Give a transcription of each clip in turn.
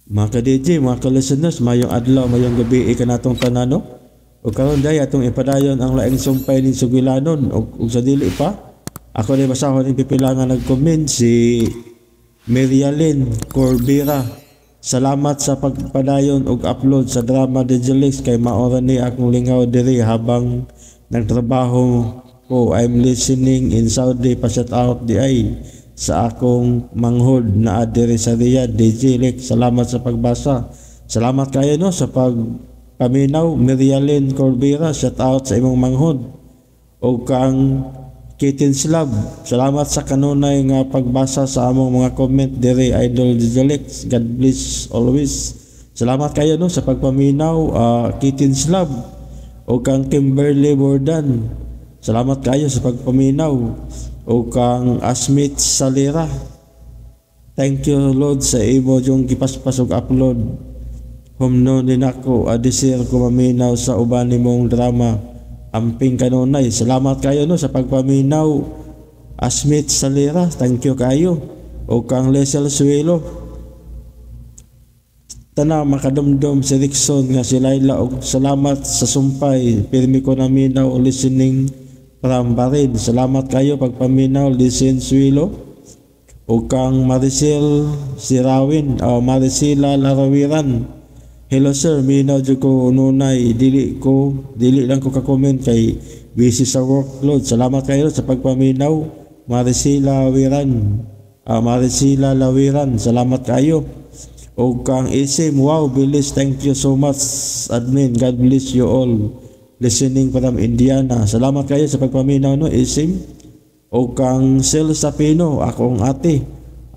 Mga ka-DJ, mga ka-listeners, mayong adlaw, mayong gabi kanatong tanan, no? O karon day atong ipadayon ang laing sumpay ning sugilanon ug sa dili pa. Ako ni basahon ning pipila nga nag-comment si Merialyn Corbera. Salamat sa pagpadayon og upload sa drama Digilix kay maora ni akong lingaw diri habang nagtrabaho ko. I'm listening in Saudi, pa shout out di ay sa akong manghod na diri sa Riyadh. DJ Lex, salamat sa pagbasa. Salamat kayo no sa pagpaminaw, Merialyn Corbera, shout out sa imong manghod. O kang Kitten Slab, salamat sa kanunay nga pagbasa sa among mga comment diri, Idol DJ Lex. God bless always. Salamat kayo no sa pagpaminaw, Kitten Slab. O kang Kimberly Bordan, salamat kayo sa pagpaminaw. O kang Asmit Salira, thank you Lord sa imo yung gipaspas og upload. Humno ni nako adisir ko maminaw sa uban nimong drama. Amping kanunay. Salamat kayo no sa pagpaminaw, Asmit Salira. Thank you kayo. O kang Lesel Suelo, tana makadumdum si Rickson nga si Laila og salamat sa sumpay. Pirmi ko naminaw, listening from Bahrain. Salamat kayo pagpaminaw, Listen Suelo. O kang Maricel Sirawin o Maricela Larawiran. Hello sir, minaw jud ko nunay, dili lang ko ka-comment kay busy sa workload. Salamat kayo sa pagpaminaw, Maricela Wiran. Maricela Lawiran, salamat kayo. O kang Isim, wow, bilis, thank you so much admin. God bless you all. Listening from Indiana. Salamat kayo sa pagpaminaw no, Isim. O kang Sel Sapino, akong ate.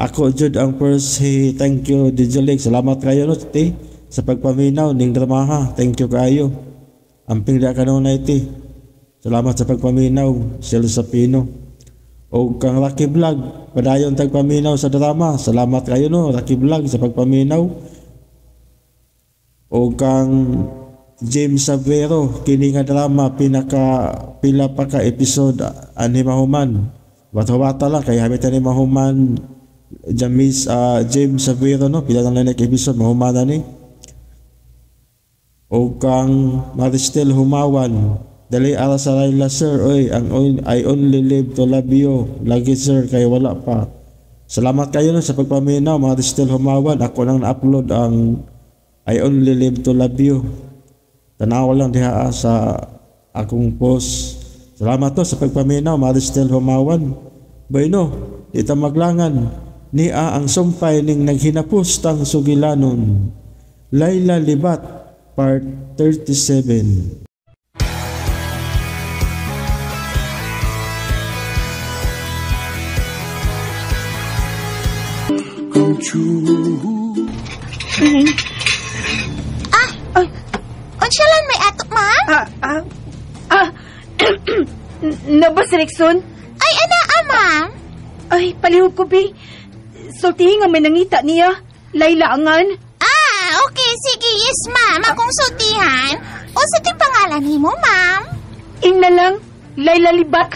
Ako jud ang first, hey, thank you DJ Lex. Salamat kayo no, te, sa pagpaminaw ning dramaha. Thank you kayo. Amping da kanunay te. Salamat sa pagpaminaw, Sel Sapino. O kang Rocky Vlog, padayon tagpaminaw sa drama. Salamat kayo no, Rocky Vlog sa pagpaminaw. O kang James Savero, kini nga drama pinaka pila pa ka episode ani mahuman. Wata-wata lang kay hamit ani mahuman James James Savero no, pila na lang episode mahuman na ni. O kang Maristel Humawan, dali ara sa Laila sir, oy, ang I only live to love you. Lagi sir kay wala pa. Salamat kayo no sa pagpaminaw, Maristel Humawan. Ako nang na-upload ang I only live to love you. Tanaw lang diha sa akong post. Salamat to sa pagpaminaw, Maristel Humawan. Bueno, di ta maglangan. Nia ang sumpay ning naghinapos tang sugilanon. Laila Libat, Part 37. Ah, Ay. Unsa lang may ato, ma'am? Naba si Rickson? Ay, ana, ma'am. Ay, palihog ko, bi. Sultihin nga may nangita niya. Laila angan. Ah, okay, sige, yes, ma'am. Akong sultihan. Unsa ti pangalan nimo, ma'am? Ing na lang. Laila Libat.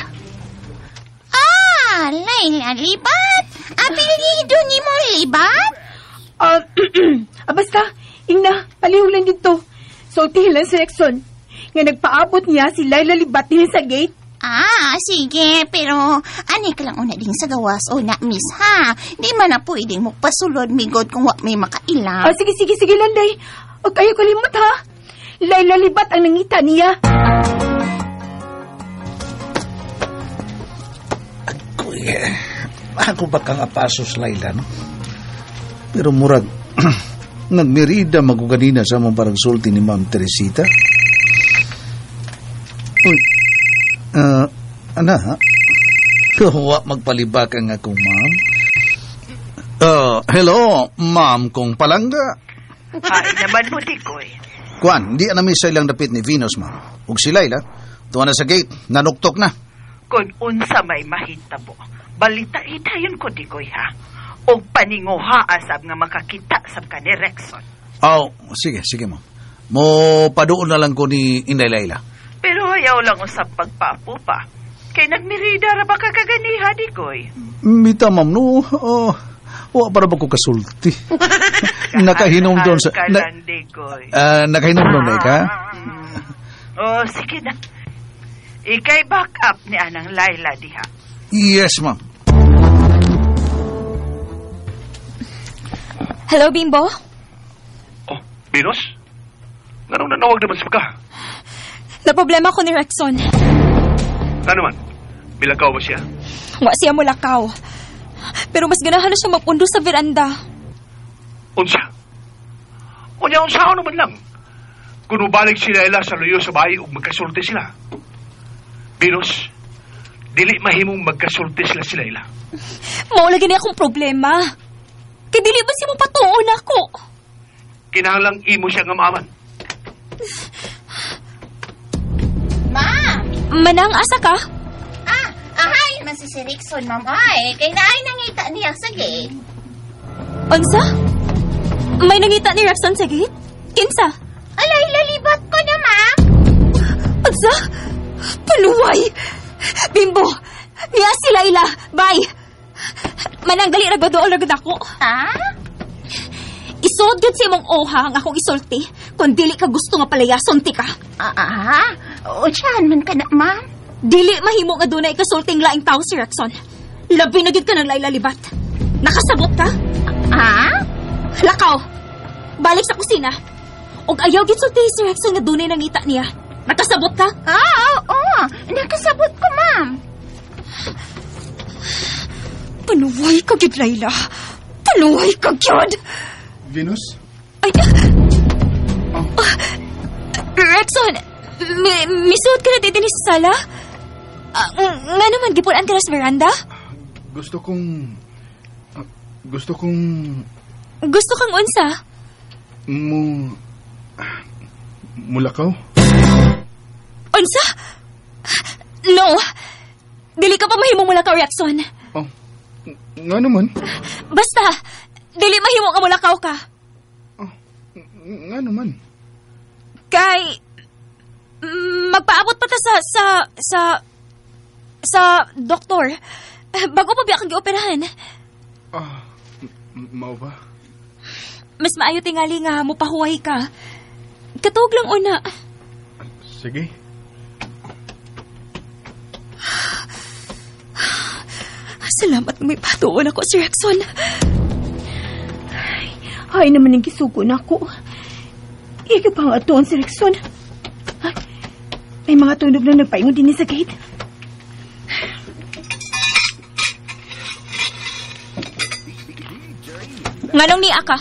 Ah, Laila Libat. Apelyido nimo Libat? Basta, ing na, palihog lang dito. Sultihin lang si Rickson. Nga nagpaabot niya si Laila Libat din sa gate. Ah, sige, pero ani ka lang una din sa gawas o na, miss, ha? Di man na pwede mo pasulod, migod, kung wa may makaila. Ah, sige, sige, sige, Landay. O kayo kalimot, ha? Laila Libat ang nangita niya. Kuya, ako ba kang apasos, Laila, no? Pero murag, nagmerida maguganina sa among parang sulti ni Ma'am Teresita. Uy, ana, ha? Wa magpalibak ang akong ma'am. Hello, ma'am kong palangga. Ay, naman mo, Dikoy. Kuan, di na mi sa ilang dapit ni Venus, ma'am. Ug si Laila, tuwa na sa gate, nanuktok na. Kung unsa may mahitabo, balita itayon ko, Dikoy, ha? Og paninguha asab nga makakita sab ka ni Rexon. Oh, sige, sige, ma'am. Mo paduon na lang ko ni Inday Laila. Pero ayaw lang usab pagpapo pa. Kay nagmirida ra ba ka kaganiha, Dikoy? Mita, ma'am, no. Oh, Wa para ba ko kasulti? Nakahinom doon sa... Ka Na, lang, Digoy. nakahinom doon na ka? Oh, sige na. Ikay back up ni Anang Laila diha. Yes, ma'am. Hello, Bimbo? Oh, Venus? Nganong nanawag naman sa ka? Na problema ko ni Rexon. Nga naman, bilagaw ba siya? Wa siya mulakaw. Pero mas ganahan na siya magpundo sa veranda. Unsa? Unya, unsa naman lang. Kung mabalik si Laila sa luyo sa bahay ug magkasulti sila. Venus, dili mahimong magkasulti sila si Laila. Mao lagi ni akong problema. Kay dili ba siya mo patuon ako? Kinahanglang imo siya nga maaman. Ma'am! Manang asa ka? Ah, ahay man si si Rickson, ma'am. Ay, kay naay nangita niya sa gate. Unsa? May nangita ni Rexon sa gate? Kinsa? Alay, lalibat ko na, ma'am. Unsa? Paluway! Bimbo! Niya si Laila! Bye! Manang dali ra dool ra gud ako. Ha? Isod gud sa imong oha ang akong isulti kung dili ka gusto nga palayason ti ka. Ah, ah, o siyan man ka na, ma'am. Dili mahimo nga dunay kasulting laing tao si Rexon. Labi na gyud ka ng Laila Libat. Nakasabot ka? Ha? Lakaw! Balik sa kusina. Og ayaw gid sulti si Rexon nga dunay nangita niya. Nakasabot ka? Ah, oo, oo. Nakasabot ko, ma'am. Panuway ka gyud, Laila. Panuway ka gyud. Venus? Ay! Ah, Rexon, misuod ka na dito sa sala? Ah, nga naman, gipunan ka na sa veranda? Gusto kong... gusto kong... Gusto kang unsa? Mulakaw? Unsa? No! Dili ka pa mahimong mulakaw, Rexon. Oh, nga naman. Basta, dili mahimo nga mulakaw ka. Oh, nga naman. Kay, magpaabot pa ta sa doktor. Bago pa biya kang gioperahan. Ah, mao ba? Mas maayo tingali nga mopahuway ka. Katuog lang una. Sige. Salamat may patuon ako si Rexon. Ay naman ang gisugo na ako. Iya pa ang atuon si Rexon. Ay, may mga tunog na nagpaingon din sa gate. Nganong niya ka?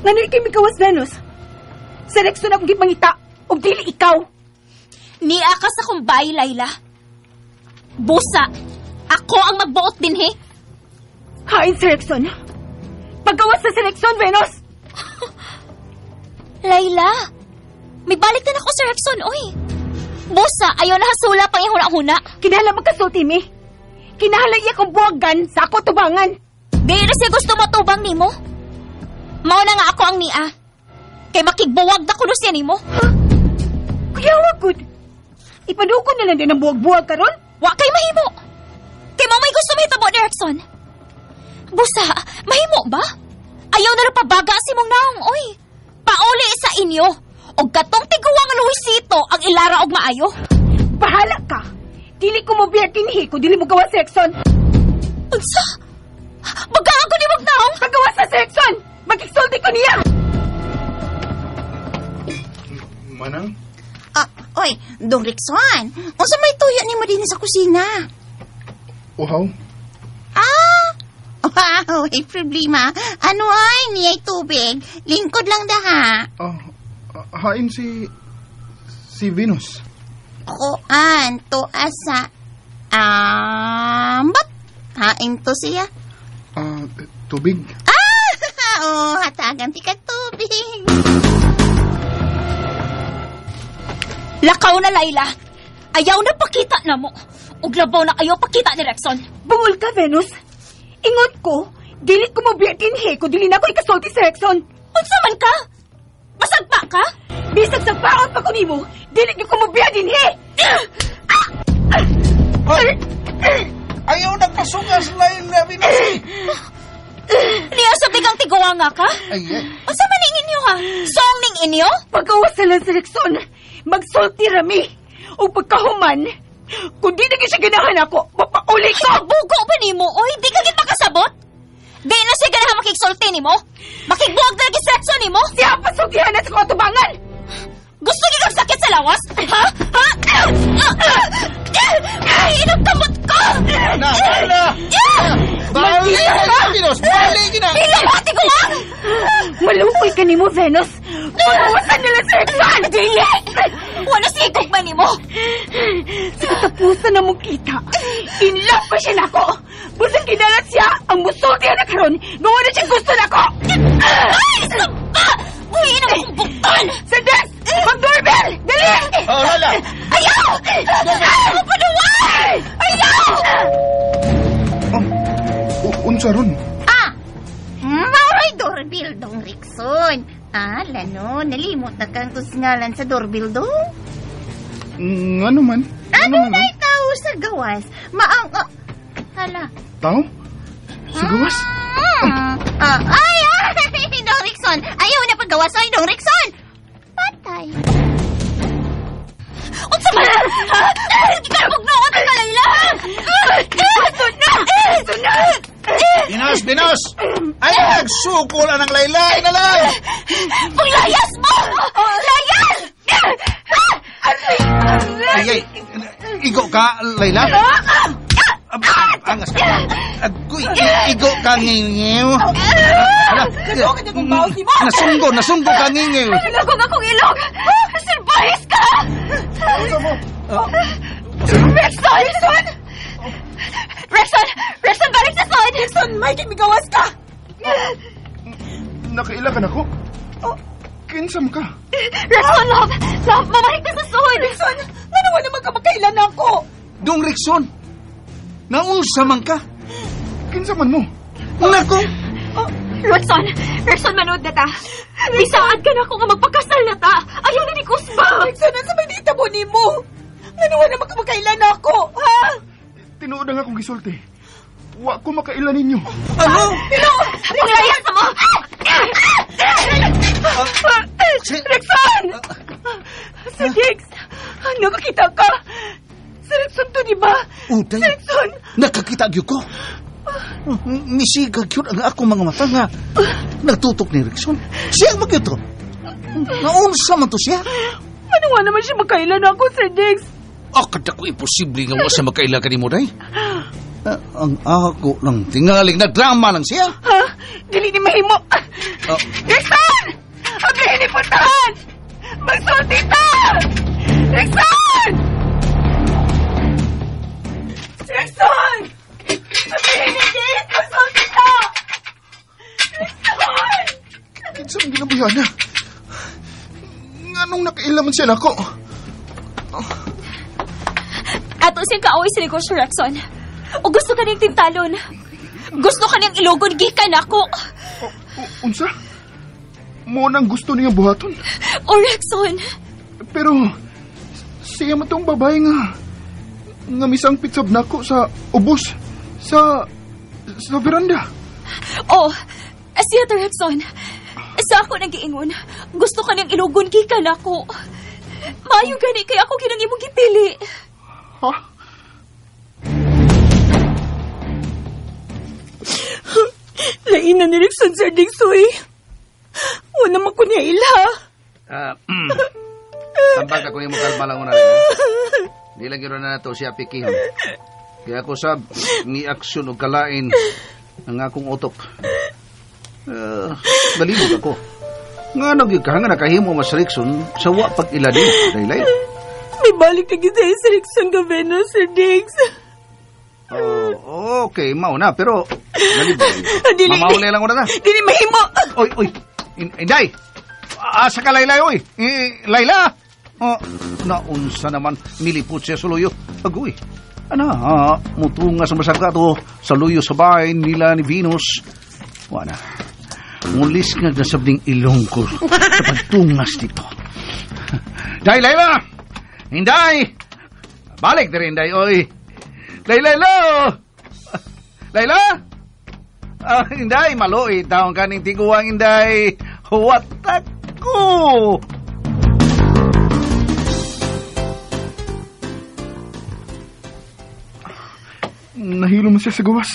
Ngano ikay mikawas, Venus? Sa Rexon akong gipangita, og dili ikaw. Niya ka sa kumbay, Laila. Busa, ako ang magbuot din, he? Hain si Rexon. Paggawas sa si Rexon, Venus! Laila, may balik na ako si Rexon, oy. Busa, ayaw na hasula pang ihuna-huna. Kinahanglan magkasulti, mi. Kinahanglan iya kong buwagan sa ako tubangan. Di na siya gusto matubang nimo. Mao na nga ako ang niya. Kay makigbuwag na kuno siya nimo. Ha? Kuya, wag. Ipanuko na lang din ang buwag-buwag karon. Wa kay mahimo. Kay mao may gusto mahitabo ni Rexon. Busa, mahimo ba? Ayaw na lang pabaga si mong naong, oy. Pauli sa inyo. Og katong tiguang Luisito ang ilara og maayo. Bahala ka. Dili ko mo biya kinhi kung dili mo gawa si Rexon. Unsa? Baga ako ni mong naong? Pagawa sa si Rexon! Magigsulti ko niya! Manang? Ah, oy, Dong Rexon. Unsa may tuyo nimo din sa kusina? Uhaw? Ah! Wow, may problema. Ano ay, niyay tubig. Lingkod lang daha. Oh, hain si Venus. Kuan, to asa. Ambat. Hain to siya. Ah, tubig. Ah! Oh, hatagan ti ka tubig. Lakaw na, Laila. Ayaw na pakita na mo. Ug labaw na ayaw pakita ni Rexon. Bungol ka, Venus. Ingon ko, dili ko mo biya dinhi kung dili na ko ikasulti si Rexon. Unsa man ka? Masagpa ka? Bisag sa paot pa ko nimo, dili ko mo biya dinhi. Ay! Ayaw nagpasungas, Laila, Venus. Niya sa bigang tiguang nga ka? Ay, ay. Unsa man ning inyo ha? Song ning inyo? Pagkawas na lang si Rexon, magsulti rami. O pagkahuman, kung di na siya ganahan ako, mapauli ko! Kabugo ba nimo? Oy, di ka gid makasabot? Di na siya ganahan makigsulti nimo? Makigbuwag na lagi sa nimo? Siya pasultihan na sa katubangan! Gusto gid kang sakit sa lawas? Ha? Ha? Ay, inog kamot ko! Na, Laila! Balik na, Venus! Balik na! Pila mo, tiguang! Maluoy ka nimo, Venus! Pagawasan nila si Rexon! Dili! Wala sigog man nimo! Sa katapusan na mong kita, in love pa siya nako! Busang kinalat siya, ang musulti na karon, gawa na siya gusto nako! Ay, samba! Buhiin ang akong bukton! Sir Dex! Mag-doorbell! Dali! Oh, Laila! Ayaw! Ayaw! Paduway! Ayaw! Unsa ron? Ah! Maoray doorbell dong, Rickson. Ah, lano, nalimot na kang tusngalan sa doorbell dong. Ngano man? Ano man, na tao sa gawas? Maang... hala. Tao? Sa gawas? Ay, ay! Dong Rickson! Ayaw na paggawas! Ay, Dong Rickson! Patay. Unsa man? Ha? Gikalbog noon ka, Layla! Gusto na! Gusto na! Venus, Venus! Ay, nagsukol ang Laila! Ay, na lang! Panglayas mo! Layas! Ay, ay, igo ka, Laila? Angas ka. Agoy, igo ka ngingiw. Nasukat akong baos ni mo! Nasunggo, nasunggo ka ngingiw. Nalagong akong ilong! Silbahis ka! Rexon! Rexon! Rexon! Rexon, balik sa sod! Rexon, Mikey, migawas ka! Nakaila ka na ko? Kinsam ka? Rexon, love! Love, mamalik na sa sod! Rexon, nanawa naman ka makailan ako! Dong Rexon, naunsa man ka? Kinsa man mo? Nako! Rexon! Rexon, manood na ta! Bisaad ka na ako nga magpakasal na ta! Ayaw na ni Kusba! Rexon, ang sa may ditabo ni mo! Nanawa naman ka makailan ako, ha? Tinuod ang akong gisulti. Wa ko makaila ninyo. Ano? Panglayas mo! Rexon! Sir Diggs, nakakita ka! Sir Rexon to, di ba? Uday. Sir Rexon! Nakakita gyud ko. Misiga gyud ang akong mga mata nga nagtutok ni Rexon. Siya man gyud to. Naunsa man to siya? Manawa naman siya makailan ako, Sir Diggs. Ah, kada ko imposible nga wa siya makaila kanimo day. Ang ako lang tingaling na drama lang siya. Ha? Dili ni mahimo. Rexon! Ablihin ni puntahan! Magsulti ta! Rexon! Rexon! Ablihin ni gate! Magsulti ta! Rexon! Kinsa man ginabuyan na? Nganong nakaila man siya nako? Ato siyang kaaway sa negosyo, Rexon. O gusto ka niyang tintalon. Gusto ka niyang ilogon gikan ako. Unsa? Mo nang gusto niya buhaton. O Rexon, Pero siya man tong babae nga misangpit sab nako sa ubos sa veranda. O, siya to, Rexon. Sa ako nang giingon, gusto ka niyang ilogon gikan ako. Maayo gani kay ako kinang imong gipili. Ha? Lain na ni Rexon, Sir Diggs, oy. Wala man ko niya ila. Tambag ako nimo kalma lang una. Di lang yun na nato siya pikihon. Kaya ako sab ni aksyon og kalain ang akong utok. Balibog ako. Nga nagyud ka nga nakahimo mas Rexon sa wa pag-ila nimo, Laylay. May balik na kita si Rexon Gaveno, Sir Diggs. Oh, okay, mao na pero balibog. Dili. Mamauli lang una na. Dili mahimo. Oy, oy. Inday. Asa ka Layla, oy. Layla. Oh, naunsa naman nilipot siya sa luyo. Agoy. Ana, mutunga sa masagka to sa luyo sa bahay nila ni Venus. Wala. Mulis nga nasabding ilong ko sa pagtungas dito. Day, Layla! Inday! Balik na rin, Inday, oy! Layla, lo! Layla? Ah, Inday, maluoy taong kaning tiguang, Inday. Watak ko. Nahilo man siya sa gawas.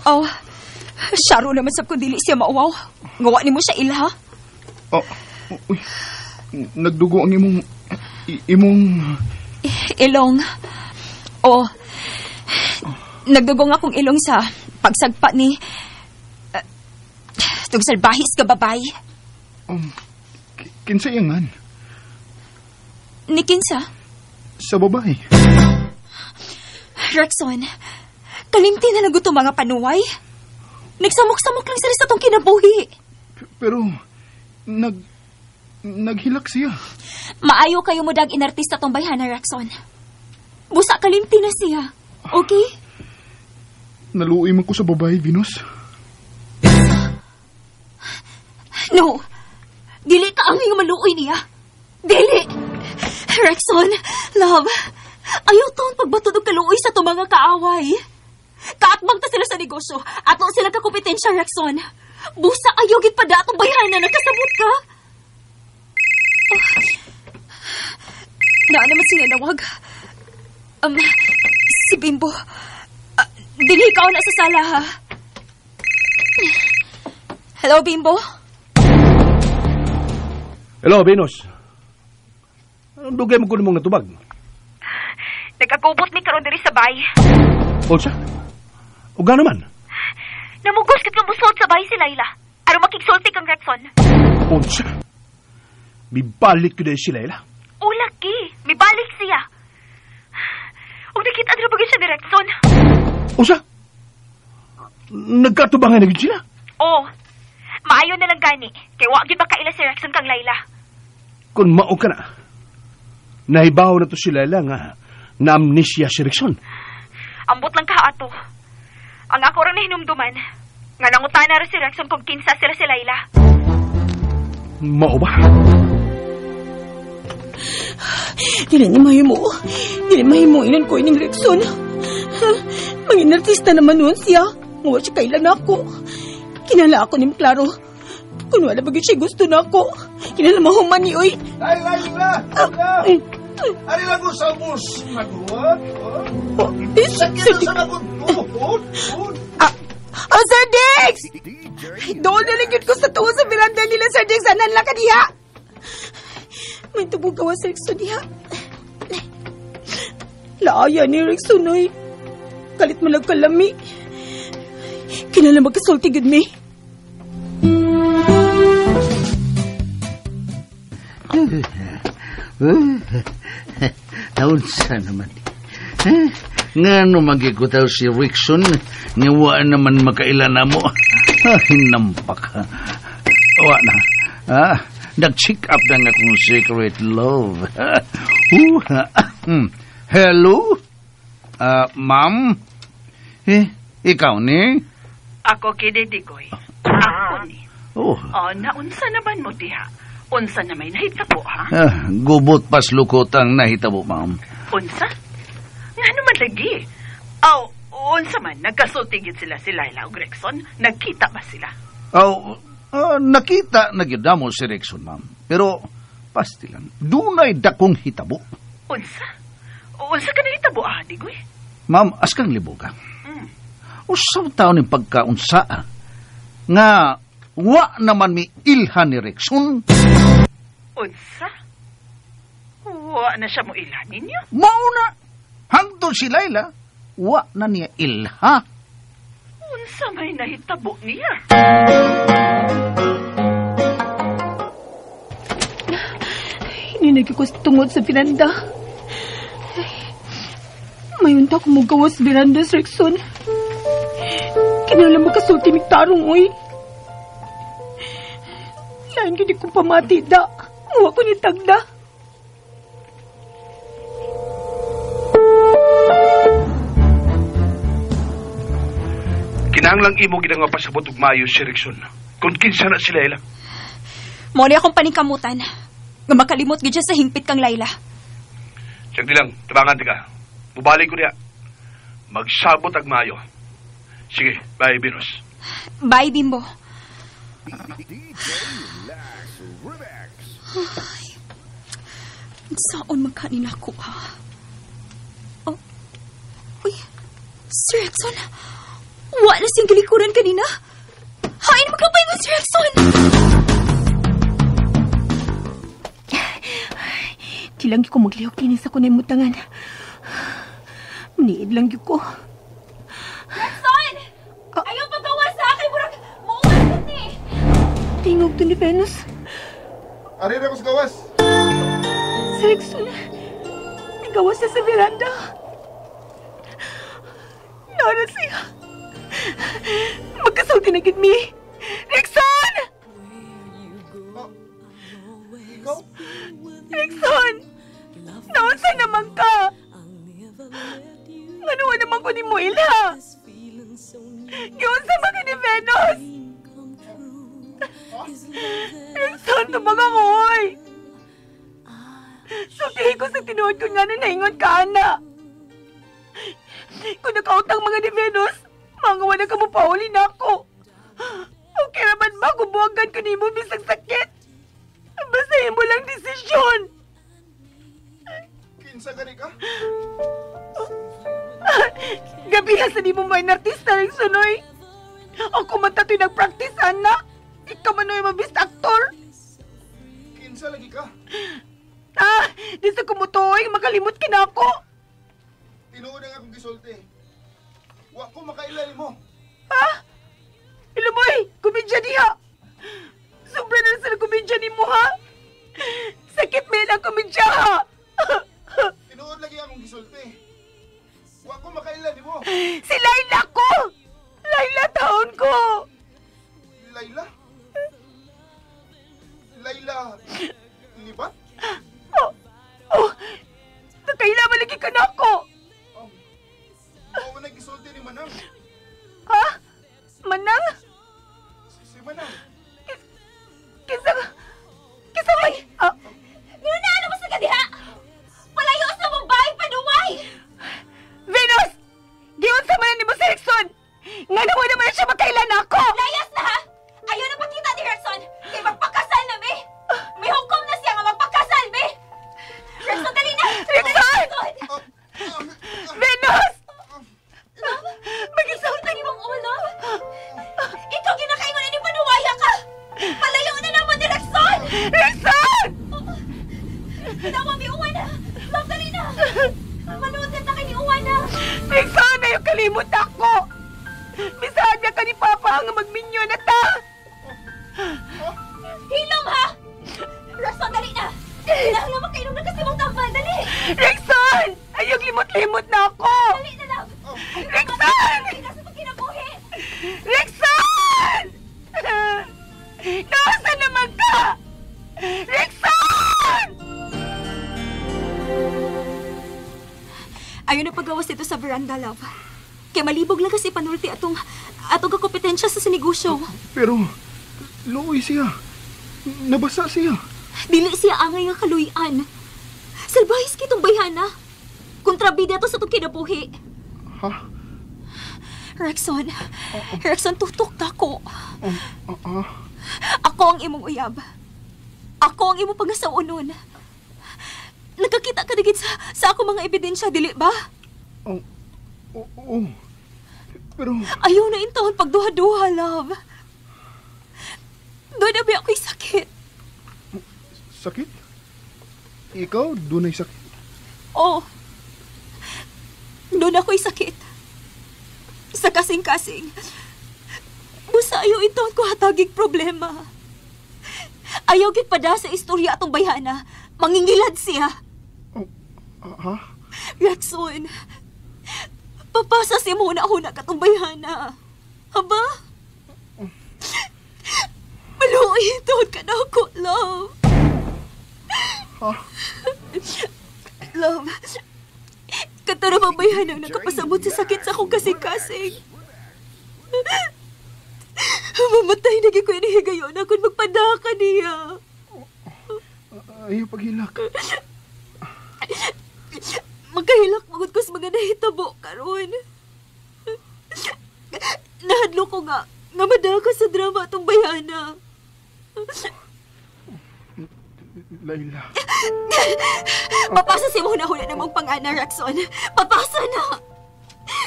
Oh, syaro naman sab kung dili siya mauwaw. Ngawa nimo siya ilha. Oh, uy. Nagdugo ang imong imong Ilong. Oh. Nagdugong akong ilong sa pagsagpa ni tug salbahis ka babay. Kinsa iyangan? Ni kinsa? Sa babae. Rexon, kalimti na lang gusto mga panuway. Nagsamok-samok lang sila sa tong kinabuhi. Pero naghilak siya. Maayo kayo mo dag inartista tong bayhana, Rexon. Busa kalimti na siya. Okay? Naluoy man ko sa babae, Venus. No. Dili ka ang iyong maluoy niya. Dili. Rexon, love, ayaw taon pagbatod og kaluoy sa itong mga kaaway. Kaatbang ta sila sa negosyo. Ato sila kakompetensya, Rexon. Busa ayaw gid pa datong bayhana, nakasabot ka. Oh. Naa naman sila nawag. Si Bimbo. Dili ka na sa sala, ha? Hello, Bimbo? Hello, Venus. Anong dugay mo kuno mong natubag? Nagkagubot mi karon diri sa bay. Unsa? O gano man? Namugos kit nga musod sa bay si Layla. Aron makigsulti kang Rexon. Unsa? Mibalik ko dahil si Layla. O laki, mibalik siya. Og nakita na ba siya ni Rexon? Unsa? Nagkatubangan na gid sila? Oo. Maayo na lang gani. Kay wa gyud makaila si Rexon kang Layla. Kung mao ka na, nahibaw na to si Layla nga na-amnesia si Rexon. Ambot lang ka ato. Ang ako ra nahinumduman, nga nangutana ra si Rexon kung kinsa sila si Layla. Mao ba? Dili ni mahimo. Dili mahimo ilan ko ining Rexon. Mangin artista naman nun siya. Nga siya kailan ako. Kinala ako ni Klaro. Kung wala ba siya gusto na ako. Kinala mahuman ni oy. Ay, Layla! Layla! Ari lang ko sa bus. Naguwat? Sakit na sa nagutuhod. Oh, Sir Dix! Doon na lang yun ko sa tuwa sa veranda nila, Sir Dix. Anan lang ka diha. May tubog kawa sa Rexon diha. Laaya ni Rexon, oy. Kalit mo lang kalami. Kinala magkasulti gud mi. Naunsa naman. Nga no magikutaw si Rixon, nga wa naman makaila na mo. Hinampak. Wa na. Nag-check up na nga akong secret love. Hello? Ma'am? Eh, ikaw ni? Ako kini, Digoy. Ako ni. Oh. Oh, naunsa naman mo diha? Unsa na may nahitabo, ha? Gubot pas lukot ang nahitabo, ma'am. Unsa? Nga naman lagi. Aw, unsa man, nagkasulti gid sila si Layla ug Rexon? Nagkita ba sila? Aw, nakita na gyud namo si Rexon, ma'am. Pero, pasti lang, dunay dakong hitabo. Unsa? Unsa ka nahitabo, ah, Digoy? Ma'am, askang liboga. Usaw taon ni pagkaunsa, nga, wa naman mi ilha ni Rexon. Unsa? Wa na siya mo ilha ninyo? Mao na! Hangtod si Layla, wa na niya ilha. Unsa may nahitabo niya? Hininag ko sa tungod sa veranda. Mayunta ko mugawas veranda, Rexon. Kinala makasulti mig tarong, oy. Lain gid ko pamati da. Muwa ko ni tagda. Kinahanglang imo gid nga pasabot og maayo si Rexon. Kung kinsa na si Layla. Mo ni akong paningkamutan. Nga makalimot gid siya sa hingpit kang Layla. Siyang dilang, tabangan ka. Mubalik ko niya. Magsabot ag maayo. Sige, bye, Venus. Bye, Bimbo. Ay, saon man kanina ko, ha? Oh, uy, Sir Rexon, wala siyang gilikuran kanina. Hain magkapaingon si Rexon! Di lang ko maglihok din sa kunay mutangan. Maniid lang ko. Rexon! Ayaw pagawa sa akin! Murag, muuwan ni! Tingog to ni Venus. Ari na ko sa gawas. Si Rexon, nagawas siya sa veranda. Nara siya. Magkasulti na gid mi. Rexon! Oh, ikaw? Rexon! Naunsa naman ka? Ngano naman ko ni mo ila? Giunsa man ka ni Venus? Rexon, tumag ako, oy! Sultihin ko sa tinuod ko nga na naingon ka, ana. Kung nakautang mga ni Venus, mga wala ka mo pauli na ako. Okay naman ba kung buwagan ko ni mo bisag sakit? Basahin mo lang desisyon. Kinsa gani ka? Gabi sa di mo may artista rin sunoy. Ako man tato'y nag-practice, ana. Ikaw man oy mabist aktor. Kinsa lagi ka? Ah, di sa kumutuoy, makalimot ka na ako. Tinuod ang akong gisulti. Wa ko makaila nimo. Ha? Ilumoy, kumedya diha. Sobra na sa kumedya nimo, ha? Sakit may ang kumedya, ha? Tinuod lagi akong gisulti. Wa ko makaila nimo. Si Layla ko! Layla taon ko! Layla? Layla Libat? Oh, oh, nakailaman lagi ka na ako! Mao na gisulti ni Manang. Ha? Manang? Si Manang. Kinsa kinsa may... Ah. Nuna, ano ba sa kadiha? Palayo sa babae, panuway! Venus! Giunsa man ni mo si Rexon! Nga naman naman siya makailan ako! Layas na, ha? Ayaw na pakita ni Rexon! Kay magpakasal na, mi! May hukom na siya nga magpakasal, mi! Rexon, dali na! Rexon! Venus! Love? Mag-isang mong ulo? Ikaw ginakaingon ni panuwaya ka! Palayo na naman ni Rexon! Rexon! Tawa, mi uwan na! Love, dali na! Manood na kay ni uwan na! Rexon, ayaw kalimot ako! Bisahan niya ka ni Papa nga magminyo na ta! Hilom, ha! Rexon, dali na! Kailangan makainom na kasi mong tambal! Dali! Rexon! Ayaw limot-limot na ako! Dali na, love! Rexon! Nasa pagkinabuhi! Rexon! Nasa naman ka? Rexon! Ayaw na pagawas dito sa veranda, love. Kaya malibog lang kasi panulti atong kakompetensya sa negosyo. Pero, luoy siya. Nabasa siya. Dili siya angay nga kaluyan. Salbahis kitong bayhana. Kontrabida to sa itong kinabuhi. Ha? Rexon, Rexon, tutok ta ko. Ako ang imong uyab. Ako ang imong pangasawunon. Nagkakita ka na sa ako mga ebidensya, dili ba? Oo. Pero... Ayaw na intawon pagduha-duha, love. Doon na ba ako'y sakit? Sakit? Ikaw, doon ay sakit? Oo. Doon ako'y sakit. Sa kasing-kasing. Busa ayaw intawon ko hatagig problema. Ayaw gid pada sa istorya atong bayhana. Mangingilad siya. Oh, ha? Rexon, papasa siya muna-huna katong bayhana. Aba? Maluoy intawon ka na ako, love. Ha? Love, katara mabayhanang nakapasabot sa sakit sa akong kasing-kasing. Mamatay na ko yung higayon akong magpadaka niya. Ayaw paghilak. Magkahilak magod ko sa mga nahitabo karon. Nahadlo ko nga madala ka sa drama atong bayana. Layla. Papasa si mo na hula namang pang-ana, Rexon. Papasa na!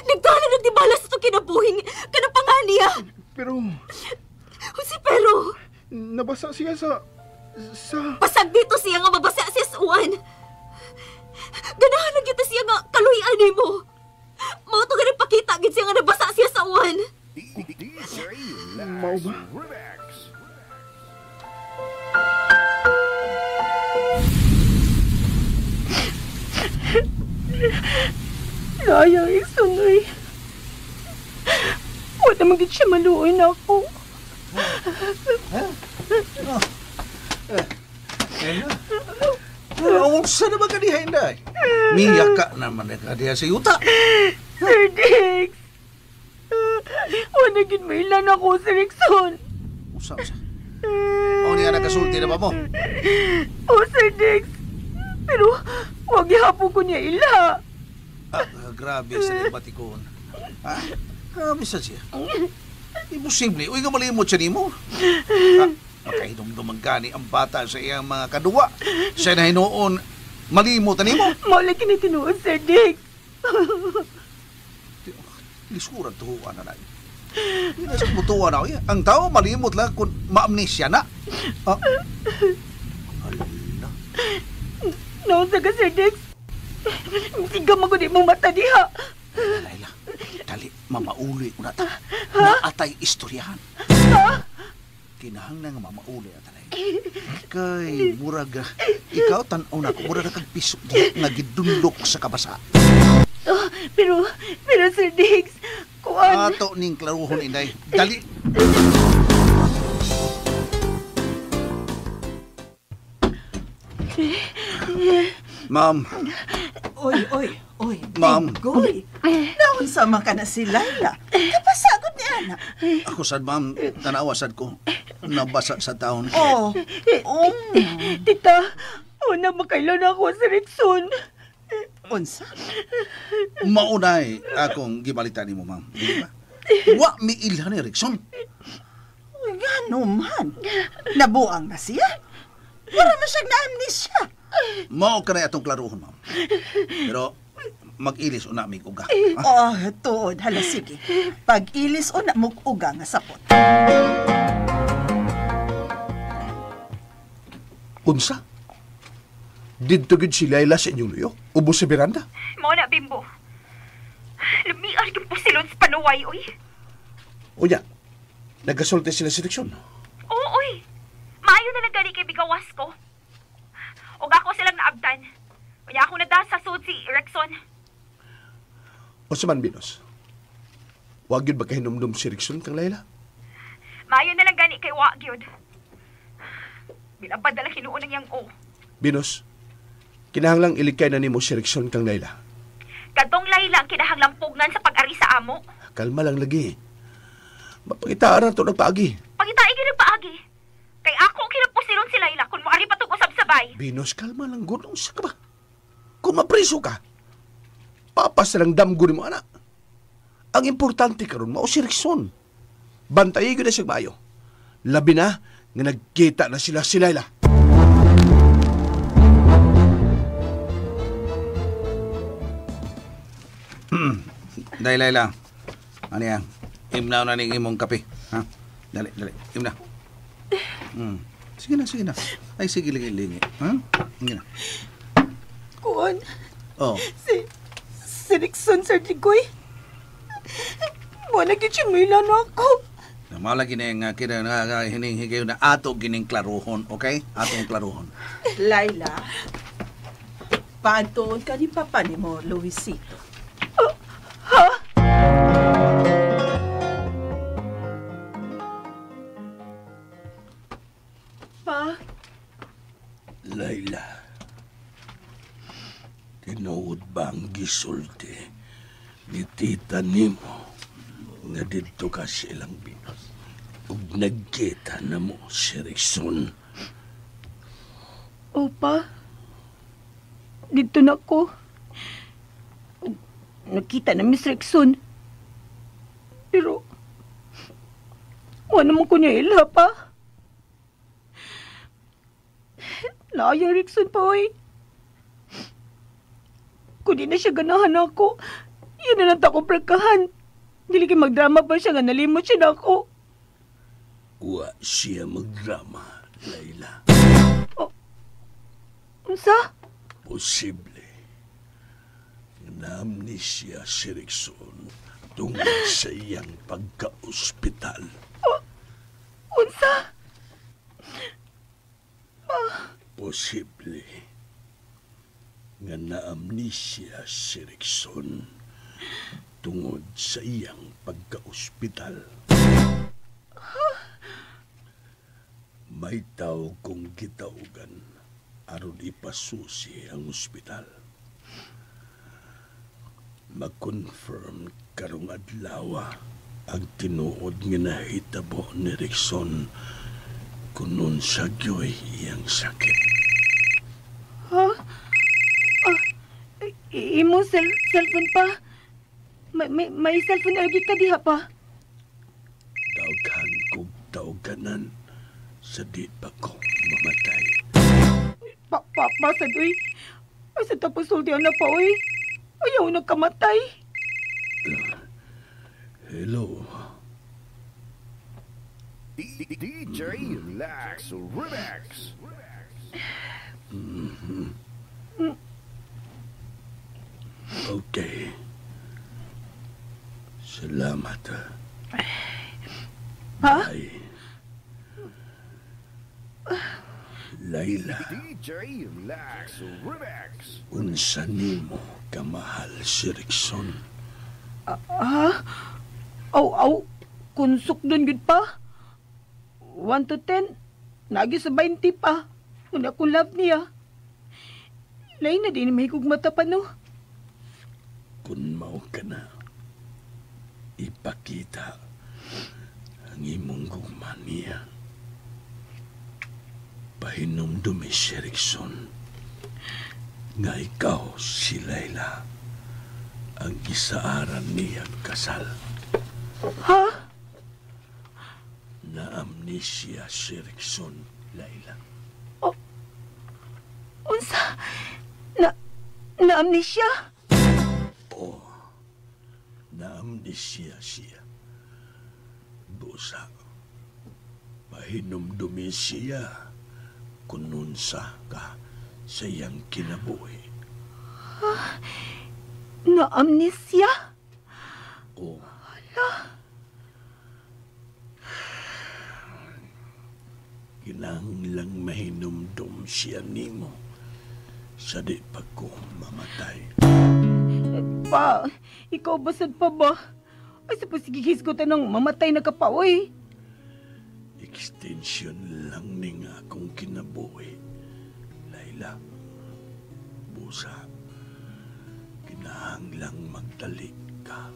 Nagdala nagdibala sa itong kinabuhing kanang panganiya. Pero... Si pero... Nabasa siya sa... Pasag dito siya nga mabasa siya sa uwan. Ganahan lang kita siya nga kaluyan ni mo. Mao to ganang pakita gid siya nga nabasa siya sa uwan. Mao ba? Sayang, isunoy. Wala naman gid siya maluoy na ako. Unsa naman ka diha, Inday? Miyaka naman ka diha sa yuta. Sir Dix! Wala gid mailan ako si Rexon. Usa, usa. O niya nagasulti na ba mo? Oh, Sir Dix. Pero wag gihapon ko niya ila. Ah, grabe sa batikon. Ah, grabe sa siya. Imposible. Uy, nga malimot siya nimo. Ah, makahinumdum gani ang bata sa iyang mga kaduwa. Siya na hinuon, malimot na nimo. Mao lagi ni tinuod, Sir Dix. Lisuran tuhuan na na. Hindi na sa mutuan na. Ang tao malimot lang kung maamnesia na. Ah. Ala. Naunsa ka, Sir Dix. Siga magudi mong mata diha. Layla, dali, mamauli ko na ta. Naatay istoryahan. Ha? Kinahanglan nga mamauli na talay. Kay murag, ikaw tan-aw na ko, murag kag piso diha nga gidundok sa kabasa. Oh, pero Sir Dix, kuan. Ato ning klaruhon, Inday. Dali. Ma'am. Oy, oy, oy. Ma'am. Goy. Naunsa man ka na si Layla. Kapasagod ni ana. Ako sad, ma'am. Tanawa sad ko. Nabasa sa taon. Oh. Tita, una makailan ako si Rexon. Unsa? Maunay akong gibalita nimo, ma'am. Di ba? Wa miilhan ni Rexon. Uy, ngano man. Nabuang na siya. Wala man siyang na-amnesia. Mao ka na atong klaruhon, ma'am. Pero mag-ilis una mig uga. Oh, tuod. Hala, sige. Pag-ilis una mug uga nga sapot. Unsa? Didto gid si Layla sa inyong luyo? Ubos sa veranda? Mao na, Bimbo. Lumiar yung pusilon sa panuway, oy. Unya, nagkasulti sila sa direksyon. Oo, oy. Maayo na lang gani kay bigawas ko. Og ako silang naabtan. Unya ako na sa sud si Rexon. O sa man, Binos? Wag yun ba kahinumdum si Rexon kang Layla? Maayo na lang gani kay wag yun. Bilabad na lang hinuon ng iyang o. Binos, kinahanglang ilikay na nimo si Rexon kang Layla. Kadtong Layla ang kinahanglang pugnan sa pag-ari sa amo. Kalma lang lagi. Mapangitaan na ito nagpaagi. Pangitain yun nagpaagi. Kay ako ang kinapusilon si Layla kung moari pa itong usab-sabay. Binos, kalma lang. Gunong sa ka ba? Kung mapriso ka, papas na lang damgo ni mo, anak. Ang importante karon mao si Rexon. Bantayi ko na siya maayo. Labi na nga nagkita na sila si Layla. Dahil, Layla. Ano yan? Imnaw na ning imong kape. Ha? Dali, dali. Imna. Sige na, sige na. Ay, sige, lingi-lingi. Ha? Sige na. Kuan. Oh. Si Rexon, Sir Digoy. Wala gid siya mailan ako. Mao lagi na nga kina nga hininghigay na ato gining klaruhon, okay? Atong klaruhon. Layla, paantoon ka ni papa ni mo, Luisito. Ha? Pa? Layla, tinuod ba ang gisulti ni tita nimo nga didto ka sa ilang binos ug nagkita na mo si Rexon? Opa, dito na ko. Nakita na Miss Rexon. Pero, Wala naman ko niya ila pa. Laayang Rickson pa, oy. Kung di na siya ganahan ako, yun na lang ako pragkahan. Dili kay magdrama pa siya nga nalimot siya na ako. Wa siya magdrama, Layla. Oh, unsa? Posible. Na-amnesia si Rickson tungod sa iyang pagka-ospital. Oh, unsa? Posible nga na-amnesia si Rickson tungod sa iyang pagka-ospital. Huh? May tao kong gitawgan aron ipasusi ang ospital. Mag-confirm karong adlaw ang tinuod nga nahitabo ni Rickson kunon sa gyoy iyang sakit. Ha? Imo cellphone pa? May cellphone lagi ka diha pa? Daghan kog tawganan sa di pa ko mamatay. Pa, sad, uy. Ay, sa tapos sultihan na pa, uy. Ayaw na kamatay. Hello. DJ Lax Remix. Mm-hmm. Okay. Salamat. Ha? Bye. Layla. DJ Lax Remix. Unsa nimo kamahal si Rickson? Aw, aw. Kunsok dun gud pa. 1 to 10. Nagi sa 20 pa. Una kong love niya. Lain na din may mata pa, no? Kung mao ka na, ipakita ang imong gugma niya. Pahinumdumi si Rickson nga ikaw si Layla ang gisaaran niyang kasal. Ha? Na-amnesia si Rickson, Layla. Oh, unsa? Na-amnesia? Oo. Na-amnesia siya. Busa, pahinumdumi siya kununsa ka sa iyang kinabuhi. Na-amnesia? Oo. Hala. Kinahanglang mahinumdum siya nimo sa di pa ko mamatay. Pa, ikaw basad pa ba? Ay, sa pasigigis ko tanong, mamatay na ka pa, oy. Extension lang ni nga akong kinabuhi, Layla. Busa, kinahanglang magdali ka.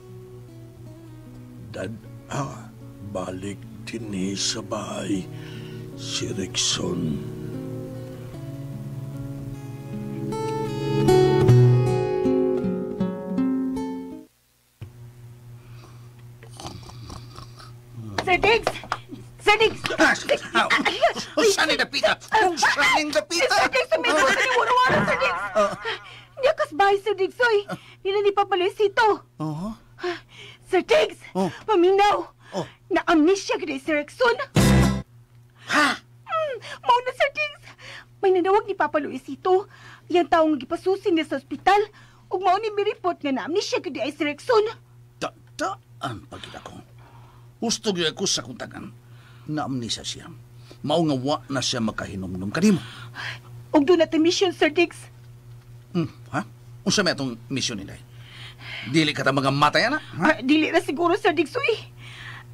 Dad-a, balik dinhi sa bahay si Rickson. Sir Diggs! Sir Diggs! Saan ni dapita? Saan ni dapita? Sir Diggs, sumito sa ni Waro-Waro, Sir Diggs! Niya kasbahay, Sir Diggs, oy! Nila ni Papa Luisito. Sir Diggs! Paminaw! Na-amnesia ka din, Sir Rickson! Ha? Mao na, Sir Diggs! May nanawag ni Papa Luisito. Yang taong gipasusin niya sa ospital. Ug mao ni mi-report nga na-amnesia ka din ay Sir Rickson. Daan pagkita ko. Husto gyud ako sa kuntagan. Na-amnesia siya. Mao nga wa na siya makahinumdum kanimo. Ug doon natin mission, Sir Diggs. Ha? Unsa may atong mission nila? Dili ka ta mga matay, ana? Ha? Dili na siguro, Sir Diggs, uy.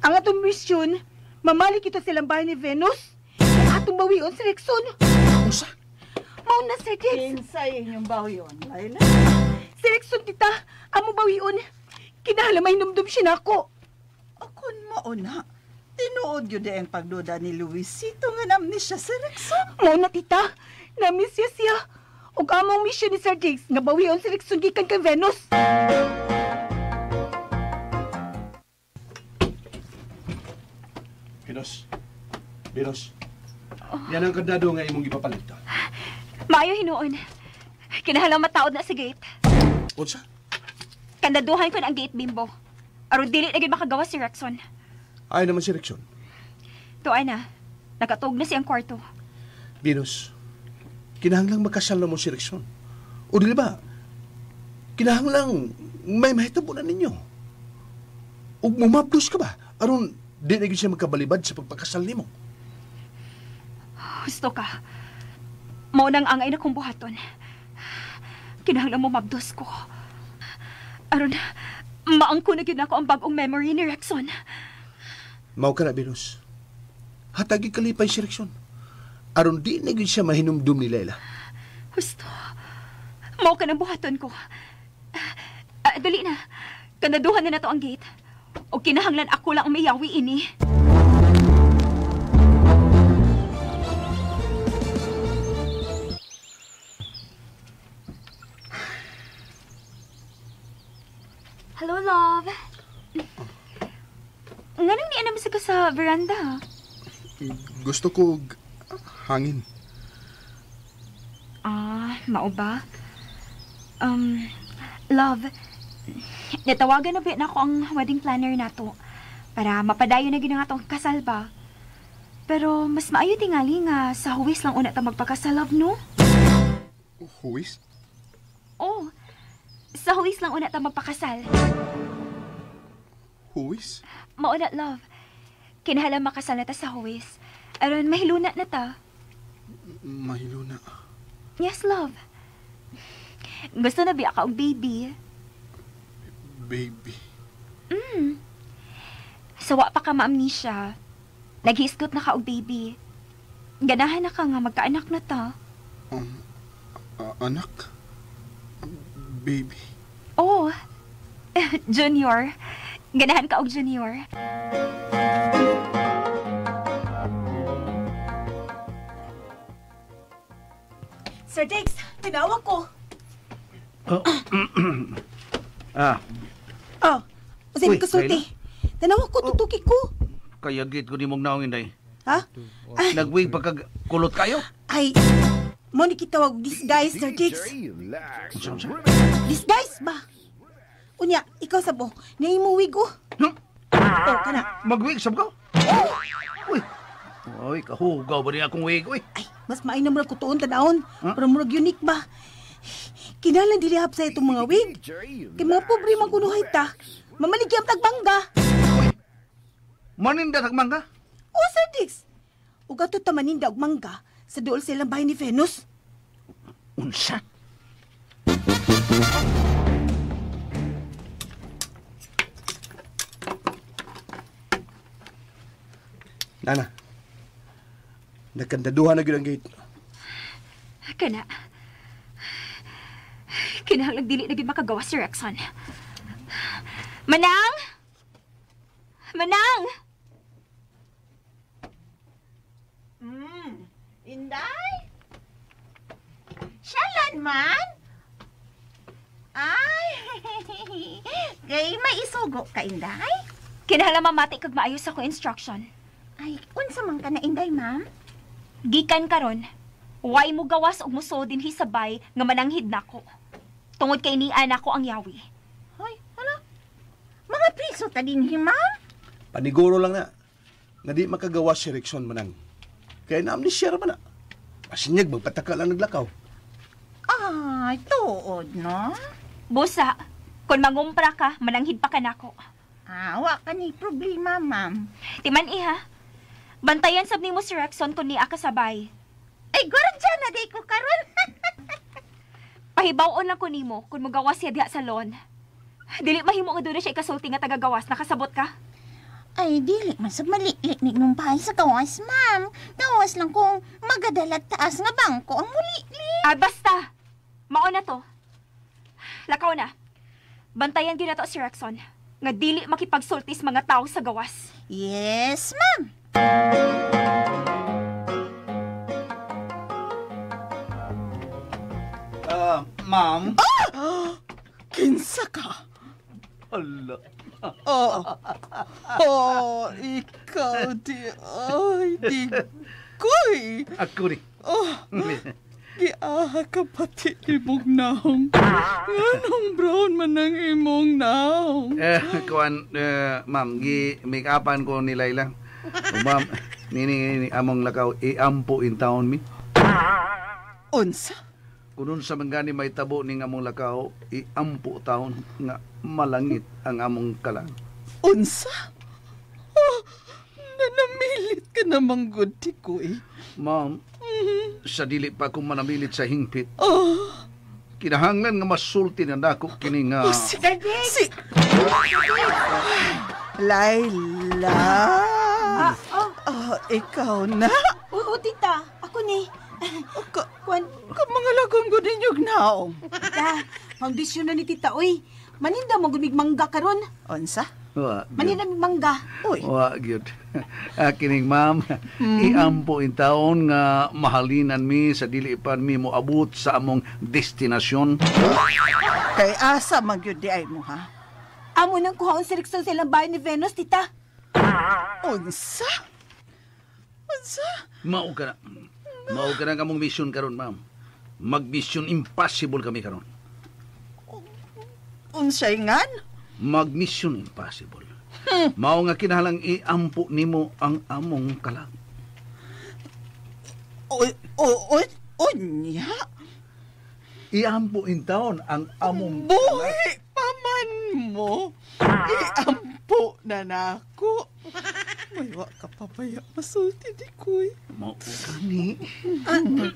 Ang atong mission, mamalik ito sa lambahan ni Venus. Atong bawion si Rickson. Unsa? Mao na, Sir Diggs. Kinsay inyong bawion, Layla? Si Rickson, tita. Amo bawion. Kinahanglan mahinumdum siya nako. Akon mao na. Tinuod yun ang pagduda ni Luisito nga na-amnesia si Rickson. Mao na, tita. Na-amnesia siya. Ug among mission ni Sir Diggs nga bawion si Rickson gikan kay Venus. Venus. Venus. Oh. Yan ang kandado nga imong ipapalit. Maayo hinuon. Kinahanglan mataod na sa gate. Unsa? Kandaduhan ko na ang gate, Bimbo. Aron dili na gyud makagawa si Rexon. Ay naman si Rexon. Tuay na. Nakatug na siyang kwarto. Venus, kinahanglang makasal na mo si Rexon. O dili ba? Kinahanglang may mahitabo na ninyo. Ug mumabdos ka ba? Aron di na gyud siya magkabalibad sa pagpakasal nimo. Gusto ka. Mao nang angay na kong buhaton. Kinahanglan mo mabdos ko. Aron maangko na gyud nako ang bag-ong memory ni Rexon. Mao ka na, Venus. Hatagi kalipay si Rexon. Aron di na gyud siya mahinumdum ni Layla. Gusto. Mao ka nang buhaton ko. Dali na. Kandaduhan na nato ang gate. O kinahanglan ako lang ang mayawi ini. Hello, love. Nganong niya naman ka sa veranda? Gusto ko hangin. Ah, mao ba? Love, natawagan na ba na ako ang wedding planner nato para mapadayon na gina nga atong kasal ba? Pero mas maayo tingali nga sa huwis lang una ta magpakasal, love, no? Huwis? Oh, sa huwis lang una ta magpakasal. Huwis? Mauna, love. Kinahanglan makasal na ta sa huwis. Aron mahiluna na ta. Mahiluna? Yes, love. Gusto na biya ka og baby. Baby? Sawa pa ka ma-amnesia. Naghisgot na ka og baby. Ganahan na ka nga magkaanak na ta. Anak? Baby? Oh, junior. Ganahan ka og junior. Sir Diggs, tinawag ko. Oh. Ah. Oh, usa mi kasulti. Tanawag ko, tutuki ko. Kayagit ko ni mong naong, Inday. Ha? Nagwig pa kag kulot kayo? Ay, mo ni kitawag disguise, Sir Diggs. Disguise ba? Unya, ikaw sabo, naimo wig oh. Huh? Oh, kana. Magwig sab ko? Uy. Uy, kahugaw ba niya akong wig, uy? Ay, mas maay na murag kutuon tanawon. Huh? Pero murag unique ba? Kinahanglan dili hap sa itong mga wig. Kay mga pobre man kunuhay ta. Mamaligya ang tagbangga. Uy, maninda tagmangga? Oh, Sir Diggs. Ug ato ta maninda og mangga sa duol sa ilang bahay ni Venus. Unsa? Nana, nagkandaduhan na gyud ang gate. Kana. Kinahanglan dili na gyud makagawa si Rexon. Manang! Manang! Inday? Siyalan man? Ay, kay maisugo ka, Inday? Kinahanglan mamati kag maayos ako instruction. Ay, unsa man ka na, Inday, ma'am? Gikan karon, way mo gawas og muso dinhi sa bay nga mananghid nako. Tungod kay niya nako ang yawi. Hoy, hala? Mga priso ta dinhi, ma'am? Paniguro lang na. Nga di makagawa si Rexon, manang. Kaya na-amnesia man na. Asinyag, magpataka lang naglakaw. Ay, tuod, no? Busa, kung mangumpra ka, mananghid pa ka nako. Ah, wa ka ni problema, ma'am. Timan iha, bantayan sab nimo si Rexon kung niya kasabay. Ay, gordya na di ko karon. Pahibaw-on lang ko nimo kung mugawas siya diha sa lawn. Dili mahimo nga doon na siya ikasulti nga tagagawas. Nakasabot ka? Ay, dili man sa maliklik ni nung bahay sa gawas, ma'am. Gawas lang kung magadalag taas nga bangko ang muliklik. Ah, basta. Mao na to. Lakaw na. Bantayan gyud nato si Rexon nga dili makipagsultis mga tao sa gawas. Yes, ma'am. Ma'am? Ah! Kinsa ka? Ala. Oh. Oh, ikaw di ay, Digoy. Ako ni. Oh, giaha ka pati imong naong. Nganong brown man ang imong naong? Kuan, ma'am, gi-make-upan ko ni Layla. O, ma'am, nini among lakaw, iampo in town mi. Unsa? Kunun sa manggani may tabo ning among lakaw, iampo taon nga malangit ang among kalag. Unsa? Oh, nanamilit ka namang good, Digoy. Ma'am, sa dili pa akong manamilit sa hingpit. Oh. Kinahanglan nga masulti na nako kini nga. Oh, si, si... Layla. Oh, ikaw na? Oo, tita. Ako ni. Kuan, mga lagong ko ninyog naong. Tita, foundation na ni tita, oy. Maninda mo gumig mangga karon. Unsa? Maninda mig mangga. Uy. Wa gyud. Kining ma'am, iampo in taon nga mahalinan mi sa dili pa mi moabot sa among destinasyon. Kay asa man gyud di ay mo ha? Amo nang kuhaon si Rickson sa ilang bahay ni Venus, tita. Unsa? Unsa? Mao ka na. Mao ka na ang among mission karon, ma'am. Mag-mission impossible kami karon. Unsay ngan? Mag-mission impossible. Mao nga kinahanglang iampo nimo ang among kalag. Unya? Iampo in taon ang among buhi pa man mo. Iampo na nako. May wa ka pabaya masulti di koy. Mao kani.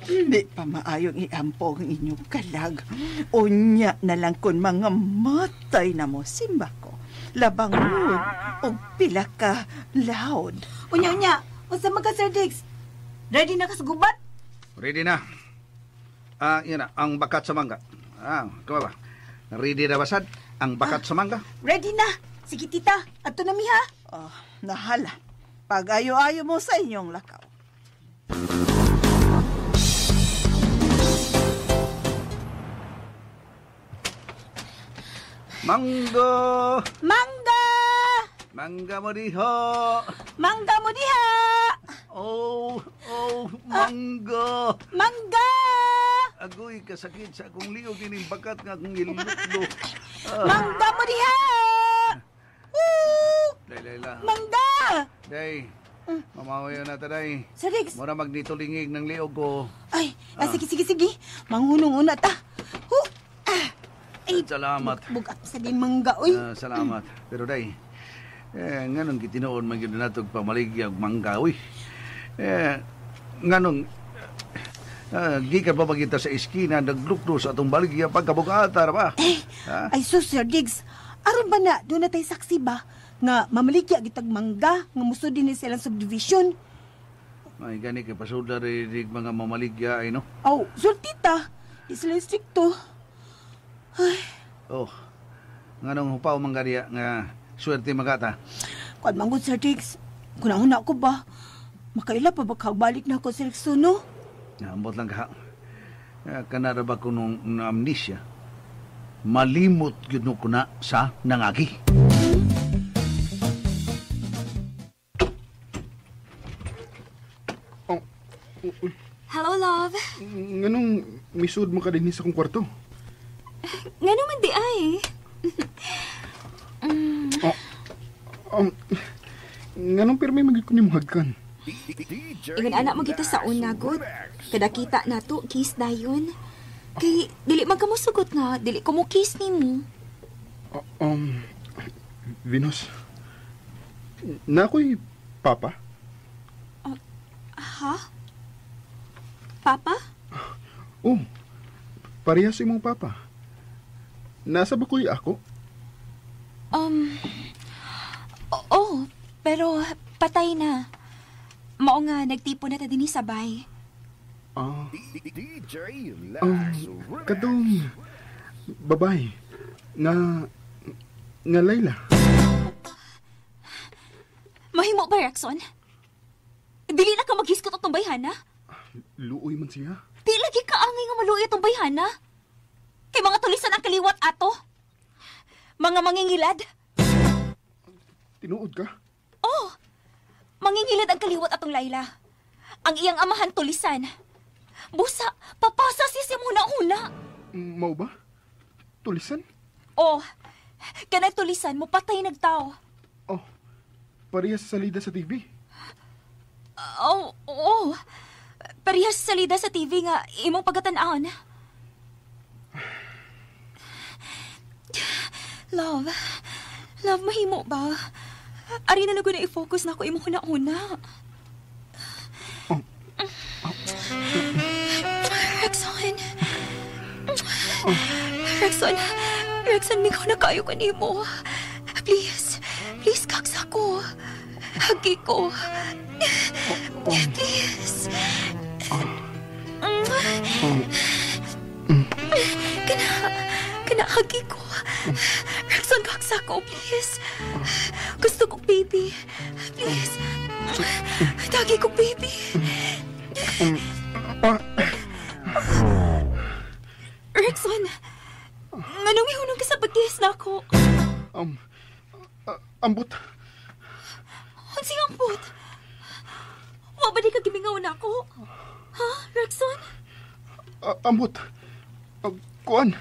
Di pa maayong iampo ang inyong kalag. Unya na lang kun mga matay na mo simba ko. Labangod og pila ka loud. Unya unya, unsa man ka Sir Diggs? Ready na ka sa gubat? Ready na. Yan na, ang bakat sa mangga. Kama ba? Ready na basad? Ang bakat sa mangga? Ready na. Sige tita, adto na mi ha. Oh, nahala. Pag-ayo-ayo mo sa inyong lakaw. Mangga! Mangga! Mangga mo diha! Mangga mo diha! Oh, mangga! Mangga! Agoy, kasakit sa akong liog ining bakat nga akong gilutlo. Mangga mo diha! Woo! Day, Layla. Mangga! Day, mamawayo na ta, day. Sir Riggs. Mura magnitulingig ng liog ko. Ay, sige. Manghunong una ta. Huh! Ay, salamat. Bugat sa din mangga, oy. Salamat. Pero day, nganong gitinoon man gyud natog pamaligya og mangga, oy. Nganong gikan pa magita sa eskina naglukdo sa atong baligya pagkabugata ra ba? Ay sus, Sir Diggs. Aron ba na doon na tay saksi ba nga mamaligya gitag mangga nga musod din sa ilang subdivision? Ay gani kay pasudla rin mga mamaligya ay no. Aw, sultita. Di sila strikto. Ay. Oh. Nganong hupaw man gani nga swerte magata? Kuan man gud Sir Diggs. Kunahuna ko ba? Makaila pa ba kagbalik na ako sa Rickson, no? Naambot lang ka. Kanara ba ko nung amnesia? Malimot yun ko na sa nangagi. Oh, Hello, love. Nganong misud mo ka din sa akong kwarto? Ngano man di ay. Nganong pirmi magid ko nimo hagkan? Ingon anak mo kita sa una, good. Kada kita na to, kiss dayon. Kay, dili man ka mo sugot nga, dili ko mo kiss nimo. Venus, na ako'y papa? Ha? Papa? Oh, parehas imong papa. Nasa ba ko'y ako? Oo, pero patay na. Mao nga, nagtipo na ta dinhi sa bay. Katong babay nga Layla. Mahimo ba, Rexon? Dili na ka maghiskot atong bayhana? Luoy man siya. Di lagi ka angay nga maluoy atong bayhana. Kay mga tulisan ang kaliwat ato. Mga mangingilad. Tinuod ka? Oh. Mangingilad ang kaliwat atong Layla. Ang iyang amahan tulisan. Busa, papasa siya sa muna-una. Mao ba? Tulisan? Oh, kanang tulisan mo patay nagtao. Oh, parehas sa salida sa TV. Oh, oo. Parehas sa salida sa TV nga imong pagatan-awon. Love, love, mahimo ba? Ari na lang ko na i-focus na ako imong huna-huna. Oh. Rexon. Oh. Rexon, Rexon, mingaw na kayo kanimo. Please, please, kaksa ko. Hagi ko. Please. Kana, hagi ko. Rexon, kaksa ko, please. Gusto ko, baby. Please. Tagi ko, baby. Rexon, nganong ihunong ka sa pagkihis na ako? Ambot. Unsay ambot? Wa ba di ka gimingaw na ako? Ha, Rexon? Ambot. Kuan.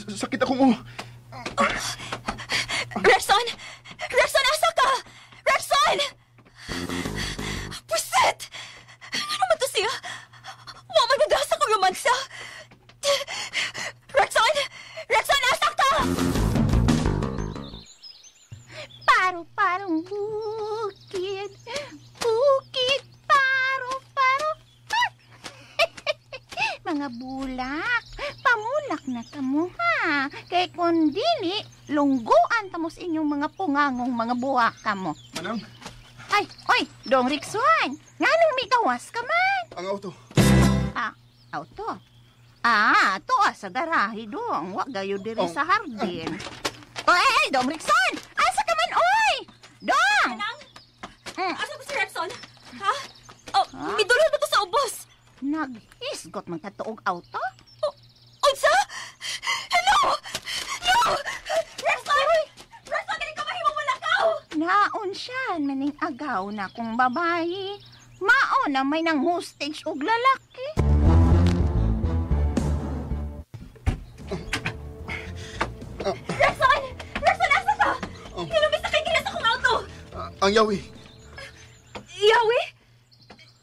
Sakit akong ulo. Rexon! Rexon, asa ka? Rexon! Puset! Ano man to siya? Wa man nagasa kong romansa. Rexon! Rexon, asa ka? Paro-parong bukid, bukid, paro-paro. Mga bulak, pamulak na kamo ha. Kay kung dili, lungguan tamos inyong mga pungangong mga buwak kamo. Manang? Ay, oy, Dong Rixon, nganong migawas ka man? Ang auto. Ah, auto? Ah, to sa garahe, Dong. Wa gayo diri sa hardin. Oy, ay, Dong Rixon! Asa ka man, oy! Dong! Manang? Asa ko si Rexon? Ha? Oh, midulod ba to sa ubos? Naghisgot man katuog auto? Oh, unsa? Hello! No! Rexon! Rexon, dili ka mahimong malakaw! Naon siya, maning agaw na kong babae. Mao na may nang hostage og lalaki. Rexon! Rexon, asa ka? Nilubis na kay gilas akong auto! Ang yawi. Yawi?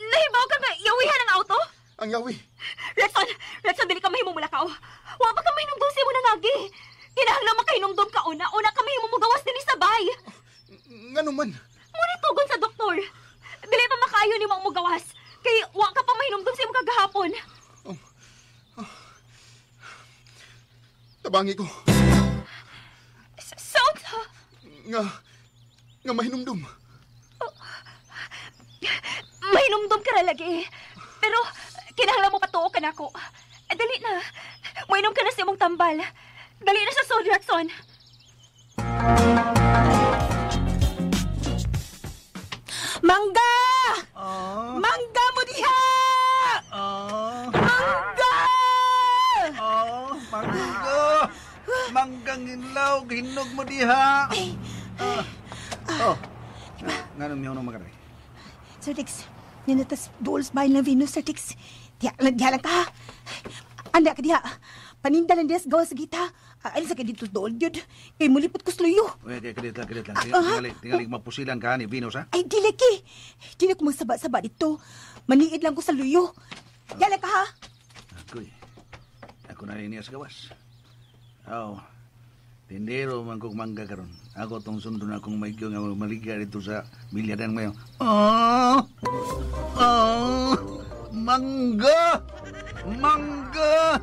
Nahibaw ka nga yawihan ang auto? Ang yawi. Rexon! Rexon, dili ka mahimong mulakaw. Wa pa ka mahinumdum sa imo nangagi. Kinahanglan makahinumdum ka una. Una ka mahimong mugawas dinhi sa bay. Ngano man? Ngunit tugon sa doktor. Dili pa makaayo nimo ang mugawas. Kay wa ka pa mahinumdum sa imo kagahapon. Tabangi ko. Sound ha? Nga mahinumdum. Oh, mahinumdum ka ra lagi. Pero kinahanglan mo patuo ka nako. Dali na. Mainom ka na sa imong tambal. Dali na sa Sol, Rexon. Mangga! Oh. Mangga mo diha! Oh. Mangga! Oh, mangga! Manggang inlaw, hinog mo diha! Oh. Nganong miyaw nang magaray? Sir Dix, ninatas duol sa bahay ng Venus, Sir Dix. Diha lang ka. Anda ka diha. Paninda lang diha sa gawas sa gita. Alis sa ka dito dool, yun. Kay mulipot ko sa luyo. Uy, kadit lang, kadit lang. Tingali, mapusilan ka ni Venus, ha? Ay, dili ki. Dili ko magsaba-saba dito. Maniid lang ko sa luyo. Diha lang ka, ha? Ako'y, ako na rin niya sa gawas. Oh, tindero man kong mangga karon. Ako tong sundon akong maigyo nga maligya dito sa bilyadan ngayon. Oh! Oh! Mangga! Mangga!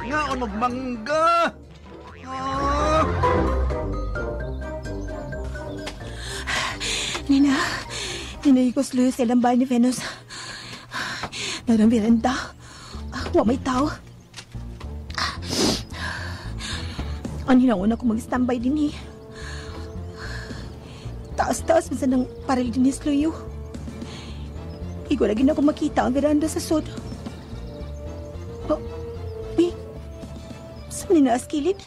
Nga onog mangga! Oh! Nina, Nina, ikos luyo sa ilang bahay ni Venus. Narang veranda. Wa may tao. Ano na una ko mag-standby din eh. Taas-taas minsan ng paril din ni Sluyo. Igo lagi na ako makita ang veranda sa sod. Oh, eh, saan ni naaskilid?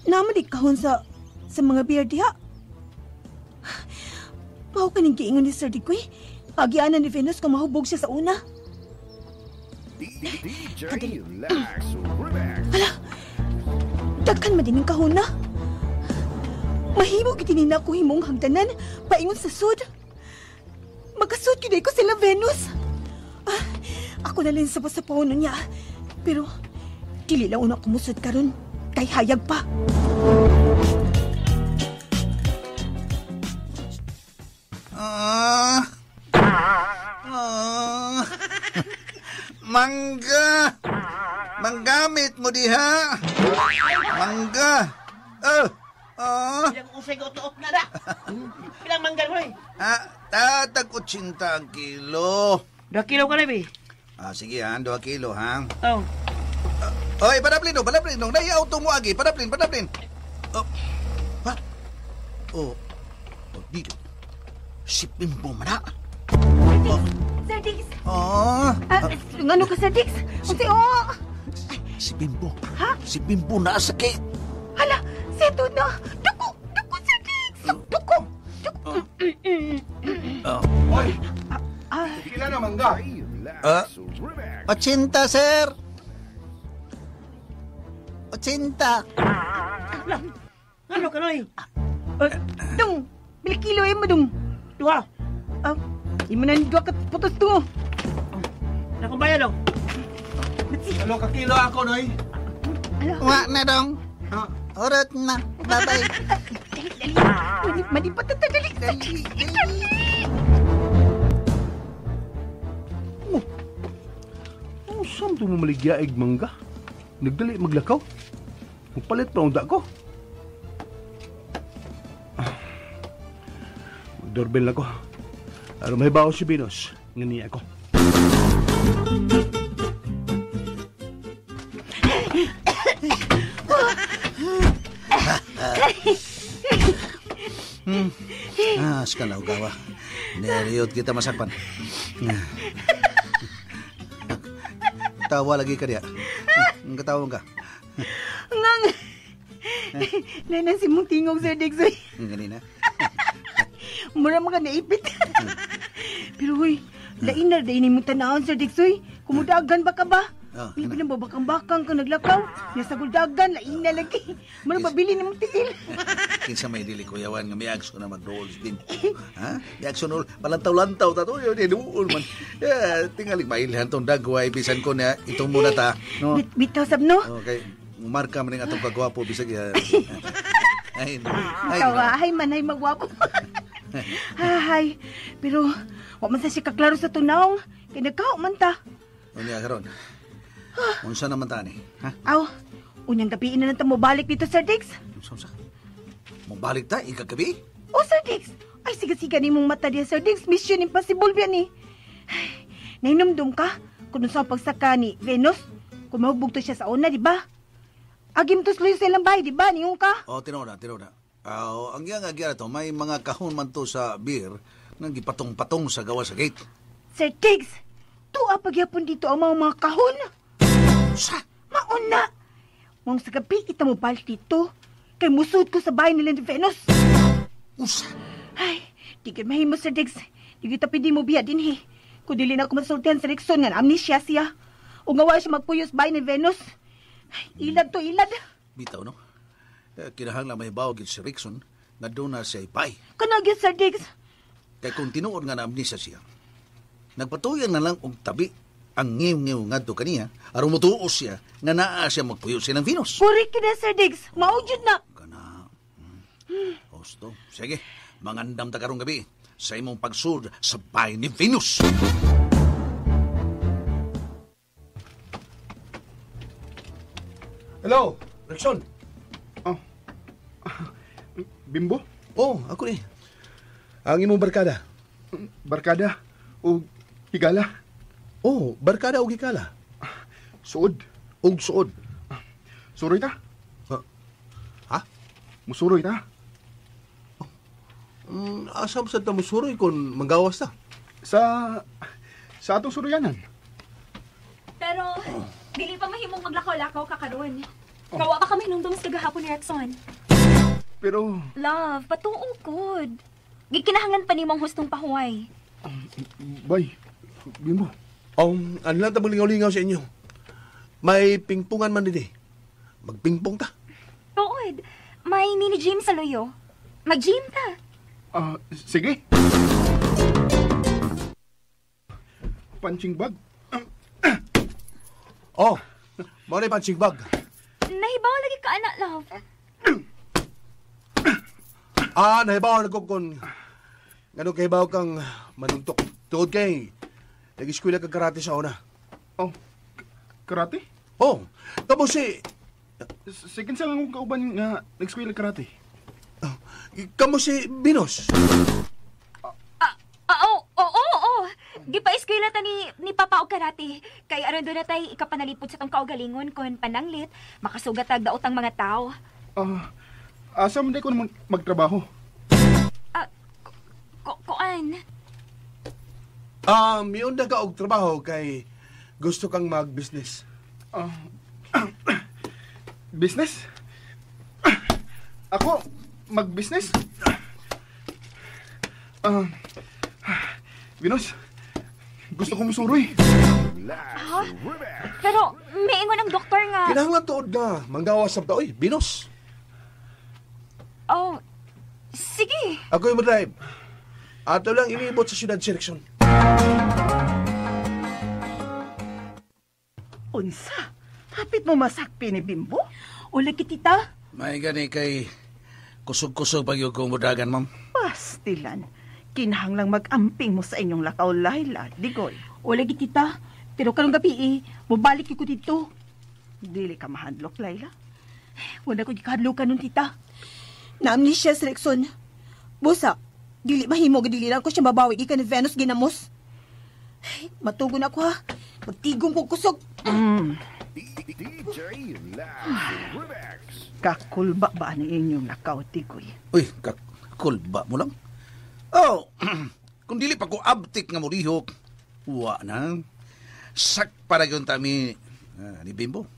Naman di kahon sa mga beer diha. Mao kaning giingon ni Sir Digoy. Agianan ni Venus kung mahubog siya sa una. DJ Lex Remix. Hala, daghan man din ang kahuna. Mahimo gid ni nako himong hagdanan paingon sa sud. Makasud gyud ko sila Venus. Ah, ako na lang sa pasapaw niya. Pero dili lang una kumusod karon kay hayag pa. Mangga! Manggamit mo diha! Mangga! Ilang usay ka utuot na na! Ilang mangga mo eh? Tatag 80 ang kilo. 2 kilo ka na eh. Sige ha, 2 kilo ha. Oh. Oy, padaplin no, padaplin no. Nai-auto mo agi, padaplin, padaplin. Oh. Ha? Oh. Oh, dito. Sipin mo man ha. Oh. Sir Dix. Oh. Ngano ka, Sir Dix? Unsi oh. Si Bimbo. Ha? Si Bimbo naa sa gate. Hala, seto na. Duko, duko Sir Dix. Duko. Duko. Oy. Kila na mangga? 80, sir. 80. Ano ka noy? Dong, bili kilo eh mo dong. Duha. Imo na duha ka putos to. Nakumbayan dong. Ano ka kilo ako noy? Wa na dong. Orot na. Bye-bye. Dali, dali. Malipat na dali. Dali. Oh, saan ito mamaligyaig mangga? Nagdali maglakaw. Magpalit pa unta ko. Mag-doorbell na ko. Aron mahibaw si Venus. Nga niya ako. Skalaw gawa. Neriyot kita masakpan. Tawa lagi ka diya. Ang katawang ka. Ngang. Nanan si mong tingog, Sir Dixon. Ganina. Mura mga naipit. Pero huy, lain na dain mong tanawon, Sir Dixoy. Kumudagan ba ka ba? Oh, Hindi na babakang-bakang ka naglakaw. Nasa guldagan, lain na lagi. Mura mabili na mong tiil. Kinsa may dili kuyawan nga may aksyon na magduol din. Ha? May aksyon ul palantaw-lantaw ta to yun duol man. Yeah, tingali mailhan tong dagway bisan ko na itong muna ta, no. Bitaw sab no. Okay, marka man ning atong kagwapo bisag ya. Ay, ay. Tawa, ay man ay magwapo. Ay, pero wa man sa siya kaklaro sa tunaw. Kay nagkaw man ta. Unya karon. Unsa naman ta ni? Ha? Aw, unyang gabi na lang ta mobalik dito, Sir Dix. Unsa? Mobalik ta ikagabi? Oh, Sir Dix. Ay, siga-siga ni mong mata diya, Sir Dix. Mission impossible yan eh. Ay, nahinumdum ka kung sa pagsaka ni Venus, kung mahugbog to siya sa una, di ba? Agim to sa ilang bahay, di ba? Ningon ka? Oh, tinuod na, tinuod na. Ang iyang agya to, may mga kahon man to sa beer nga gipatong-patong sa gawa sa gate. Sir Dix, tuwa pagyapon dito ang mga kahon. Sa? Mauna! Mong sa gabi kita mo balik dito. Kay musud ko sa bahay nila ni Venus. Usa? Ay, di ka mahimo, Sir Dix. Di kita pwede mo biya din, he. Kung dili na ako masultihan sa Rickson nga na-amnesia siya. O nga wala siya magpuyos bahay ni Venus. Ay, ilad to, ilad. Bitaw, no? Kinahanglan may bawag si Rickson nga doon na siya ipay. Kanagyo, Sir Dix. Kay kung tinuod nga na-amnesia siya, nagpatuyan na lang og tabi ang ngiw-ngiw ngadto kaniya aron motuos siya nga naa siya magpuyo silang Venus. Correct na, Sir Dix. Mao jud na. Kana. Hosto. Sige, mangandam ta karong gabi sa imong pagsud sa bahay ni Venus. Hello, Rickson. Oh. Bimbo? Oh, ako ni. Ang imong barkada. Barkada o higala? Oh, barkada o higala. Suod. Og suod. Suroy ta? Ha? Musuroy ta? Asam sad ta musuroy kung manggawas ta? Sa atong suroyanan. Pero, dili pa mahimong maglakaw-lakaw ka karon. Kawa pa kami nung sa gahapon ni Rexon. Pero... Love, patuong kod. Gikinahanglan pa nimong hustong pahuway. Bay, Bimbo. Ano lang tabang lingaw-lingaw sa inyo? May pingpungan man din eh. Magpingpong ta. Tuod, may mini-gym sa luyo. Mag-gym ta. Sige. Punching bag. Oh, mao na punching bag. Nahibaw lagi ka, anak, love. Nahibaw na ko kung ngano kahibaw kang manuntok. Tuod kay nag-eskwela ka karate sa una. Oh, karate? Oh, tapos si... Sige sa lang akong kauban nga nag-eskwela karate. Kamo si Venus. Oo. Gipa-eskwela ta ni Papa og karate. Kay aron doon na tay ikapanalipod sa tong kaugalingon kon pananglit, makasugat tag daotang mga tao. Asa man day ko naman magtrabaho? Kuan. Miunda ka og trabaho kay gusto kang mag-business. Business? Ako mag-business? Venus, gusto ko musuroy. Ha? Pero may ingon ang doktor nga. Kinahanglan tuod nga manggawas sa taoy, Venus. Oh, sige. Ako yung drive. Ato lang inibot sa siyudad Selection. Unsa? Hapit mo masakpi ni Bimbo? Ula kitita. May gani kay kusog-kusog pag yung kumudagan, ma'am. Pastilan. Kinahanglang mag-amping mo sa inyong lakaw, Laila, Digoy. Ula kitita. Pero karong gabi eh, mabalik ko dito. Dili ka mahadlok, Laila. Wala ko gikahadlokan nun, tita. Na-amnesia si Rexon. Busa, dili mahimo, dili lang ko siya mabawi gikan ni Venus ginamos. Ay, matugon ako ha. Magtigong ko kusog. DJ Laz Remix. Kakulba ba ni inyong lakaw, Digoy? Uy, kakulba mo lang? Oh, kung dili pa ko abtik nga mulihok, wa na. Sak para yun tami ni Bimbo.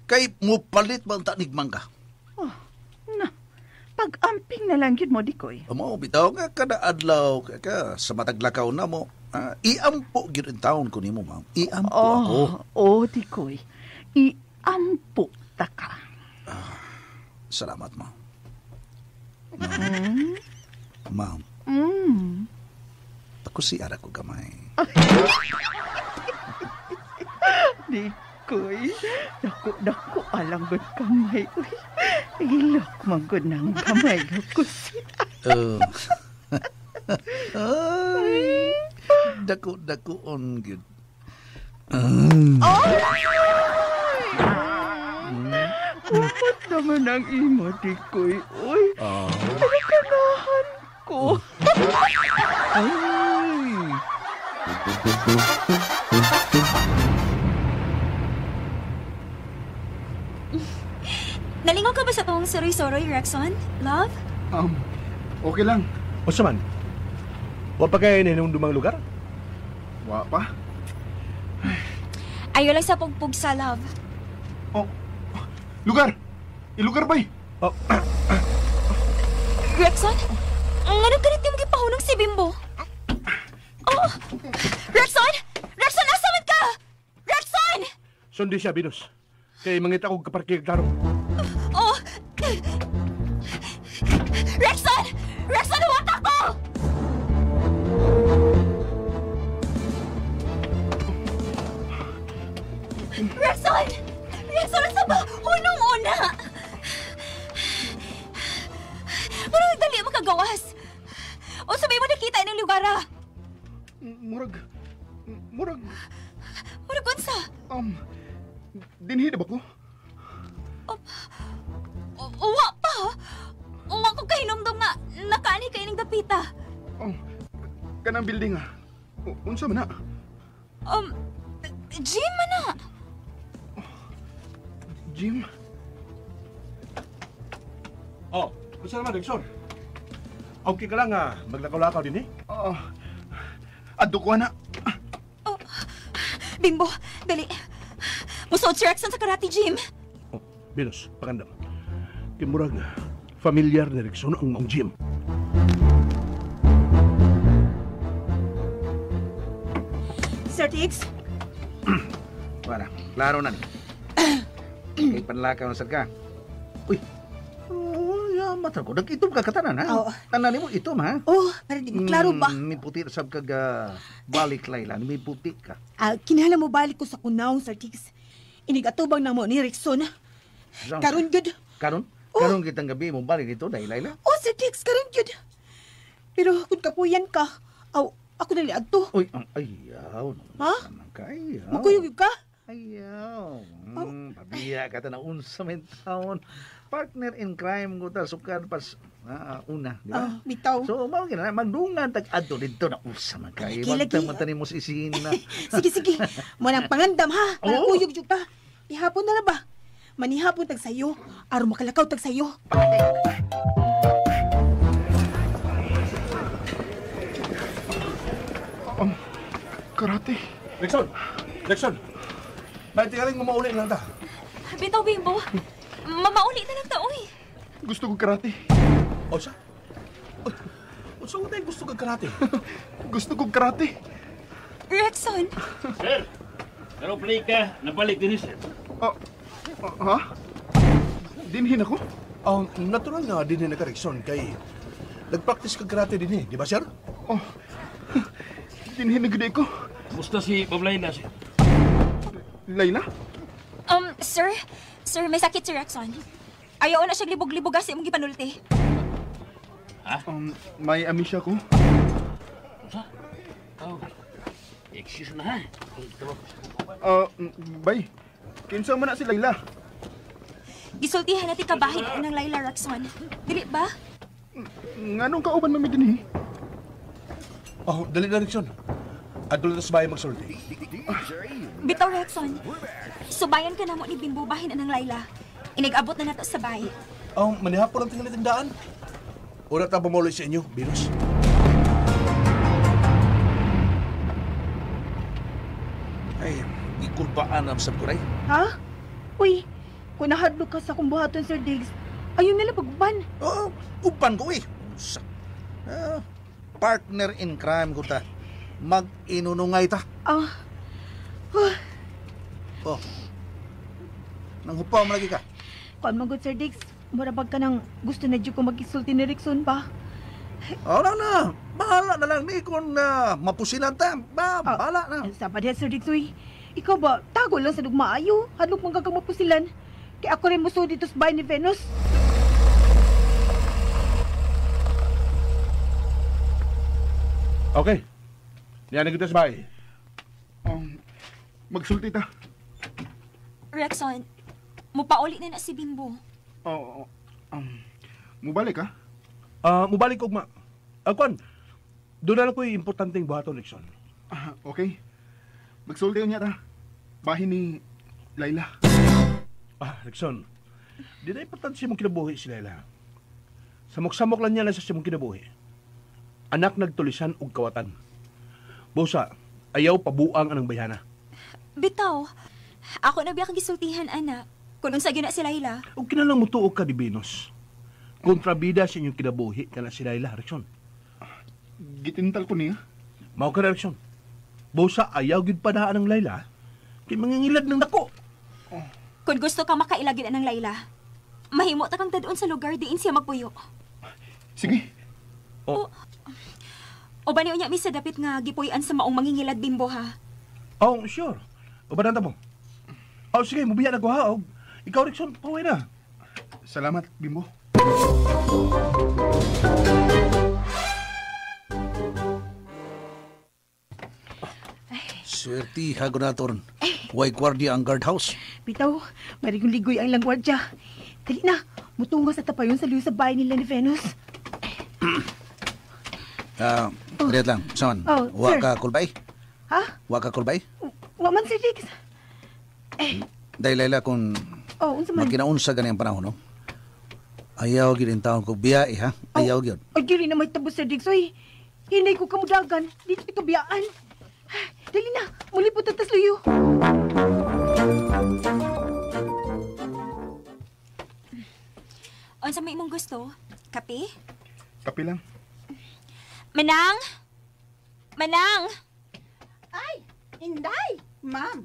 Kay mupalit ba ang tanig mangga? Oh, na. Pag-amping na lang yun mo, Dikoy. Amo, bitaw nga kada adlaw ka sa mataglakaw na mo. Iampo gyud in taon ko nimo, ma'am. Iampo ako. Oh, Dikoy. Iampo ta ka. Salamat, ma'am. Ma'am. Ako si ara ko gamay. Dikoy, dako alang gud kamay. Uy, ilok man gud ng kamay kusit. Ay, dako on gud. Kumot naman ang imo, Dikoy. Uy, nakanahan ko. Ay. Nalingaw ka ba sa tong suroy-suroy, Rexon? Love? Okay lang. O sa man? Wa pa kayo nahinumdumang lugar? Wa pa. Ayaw lang sa pugpug sa love. Oh, lugar! Ilugar ba'y? Oh. Rexon? Nganong ganit yung gipahunong si Bimbo? Oh! Rexon! Rexon, asa man ka? Rexon! Sundi siya, Venus. Kay mangita kong kaparkig tarong. Oh! Rexon! Rexon, huwag ako! Rexon! Rexon, asa ba? Unong-una! Parang dali makagawas. O sabay mo nakita ng lugar, ah. Murag... Murag unsa? Dinhi na ba ko? Uwa pa. Uwa ko kahinomdom nga nakaani kay ning dapita. Oh, kanang building ah. Unsa man na? Gym man na. Gym? Oh, unsa naman, Rexon? Okay ka lang ah, maglakaw-lakaw din eh. Oo. Adto ko na. Oh, Bimbo, dali. Musuot si Rexon sa karate gym. Oh, Venus, pagandam. Kimurag, familiar ni Rexon ang maong gym. Sir Tiggs. Wala, klaro na ni. Kay panlakaw na sad ka. Uy. Oh, ya mata ko. Nag-itom ka katanan ha. Oo. Tanan nimo itom ha. Oh, para di mo klaro ba? May puti sab kag balik Layla, may puti ka. Ah, kinahanglan mo balik ko sa kunaong, Sir Tiggs. Inigatubang na mo ni Rickson. Karon gyud. Karon? Oh. Karon kitang gabi mo balik dito dahil Layla. Oh, Sir Tiggs, karon gyud. Pero kung kapuyan ka, aw, ako na liadto. Uy, ang ayaw. Ha? Ayaw. Makuyog ka? Ayaw. Pabiya ka ta na unsa may taon. Partner in crime ko ta sukad pas una, di ba? Ah, bitaw. So mao gina magdungan tag adto didto na usa man kay. Lagi, lagi. Wag ta mo sa isina. Sige, sige. Mo nang pangandam ha. Para Oo. kuyog jud ka. Ihapon na na ba? Manihapon tag sayo, aron makalakaw tag sayo. Karate. Rickson! Rickson! Bakit tingaling mamauli lang ta? Bitaw, Bimbo. Mamauli na lang ta, oy. Gusto ko karate. O siya? Unsa ko tayo gusto kag karate? Gusto ko karate. Rexon. Sir, pero play ka, nabalik din sir. Oh, ha? Dinhin ako? Natural nga dinhin na ka, Rickson, kay nagpractice kag karate din eh, di ba, sir? Oh, dinhin na gud ko. Kumusta si Ma'am Layla, sir? Layla? Sir, may sakit si Rexon. Ayaw na siya libog-libog sa imong gipanulti. Ha? May amnesia ko. Unsa? Oh. Excuse na ha. Bay. Kinsa man na si Layla? Gisultihan natin kabahin ang Layla, Rexon. Dili ba? Nganong kauban man mi dinhi? Oh, dali na, Rickson. Adto na sa bahay magsulti. Bitaw, Rexon. Subayan ka na mo ni Bimbo bahin anang Layla. Inigabot na nato sa bahay. Oh, manihapon ang tingali tindaan. Ura ta bumuli sa inyo, Venus. Ay, gikulpaan ang sab ko ray. Ha? Uy, kung nahadlok ka sa akong buhaton, Sir Diggs, ayaw nila pagban. Oo, uban ko eh. Unsa? Partner in crime ko ta. Mag-inunungay ta. Ah. Oh. Nanghupaw man lagi ka. Kuan man gud, Sir Diggs, mura bag ka nang gusto na jud ko mag-isulti ni Rickson ba? Oh, na na. Bahala na lang ni kung mapusilan ta. Bahala na. Sa pa diha, Sir Diggs, uy. Ikaw ba, tago lang sa dugmaayo. Hadlok man kang mapusilan. Kaya ako rin muso dito sa bahay ni Venus. Okay. Niya na kita sa bahay. Magsulti ta. Rexon, mupauli na na si Bimbo. Oo. Mubalik ka? Mubalik og ma. Kwan, doon na lang ko'y importanteng buhaton, Rickson. Okay. Magsulti niya ta. Bahin ni Layla. Rickson, di na importante sa imong kinabuhi si Layla. Samok-samok lang niya na sa imong kinabuhi. Anak nagtulisan og kawatan. Busa, ayaw pabuang anang bayhana. Bitaw, ako na biya kang gisultihan, anak. Kung unsa gyud na si Layla. Og kinalang mutuo ka di Venus. Kontrabida sa inyong kinabuhi kana si Layla, Rickson. Gitintal ko niya. Mao ka na, Rickson. Busa, ayaw gyud padaan ang Layla. Kay mangingilad ng dako. Kung gusto ka makailagin anang Layla, mahimo ta kang dadon sa lugar diin siya magpuyo. Sige. Oh. O ba niyo niya mi sa dapit nga gipuy-an sa maong mangingilad, Bimbo, ha? Oh, sure. O ba mo? Oh, sige, mubiya na ko ha. Og ikaw, Rickson, pauwi na. Salamat, Bimbo. Swerte ha, Gunatorn. Way gwardiya ang guardhouse. Bitaw, marigon-ligoy ang lang gwardya. Dali na, mutungo sa tapayon sa liyo sa bahay nila ni Venus. Wait lang, Son. Oh, wa sir. ka kulbay? Ha? Wa ka kulbay? Wa man, Sir Diggs. Dahil Layla, kung Oh, unsa man? magkinaunsa gani ang panahon, no? Ayaw gyud in taon ko biyae, ha? Ayaw gyud. Ay, dili na may tabo, Sir Diggs. Uy, hinay ko kamudagan. Dito ka biyaan. Dali na, muli po tatas luyo. Unsa may imong gusto? Kape? Kape lang. Manang! Manang! Ay, Inday, ma'am.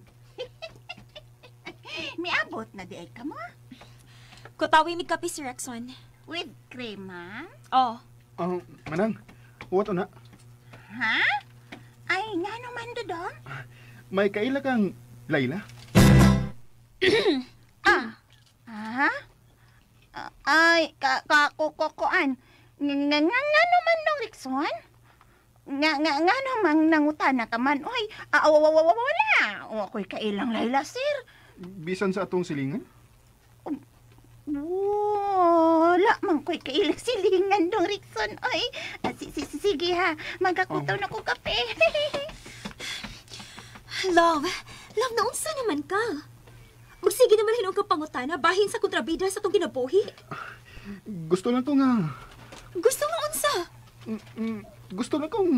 Miabot na di ay ka mo. Kutawi mi kape si Rexon. With cream, ma'am? Oh. Manang, what na? Ha? Ay, nga naman, Dodong? May kaila kang Layla? Ha? Ay, kakukukuan. Nga naman dong, Rixon? Nga naman nangutana ka man. Oy, wala. O, ako'y kailang Layla, sir. Bisan sa atong silingan? Wala man ko'y kailang silingan dong, Rixon. Oy, sige ha. Magkakutaw na ko kape. Love, naunsa naman ka? Magsige naman hinuong kang pangutana bahin sa kontrabida sa itong kinabuhi. Gusto lang ko nga. Gusto nga unsa? Gusto lang kong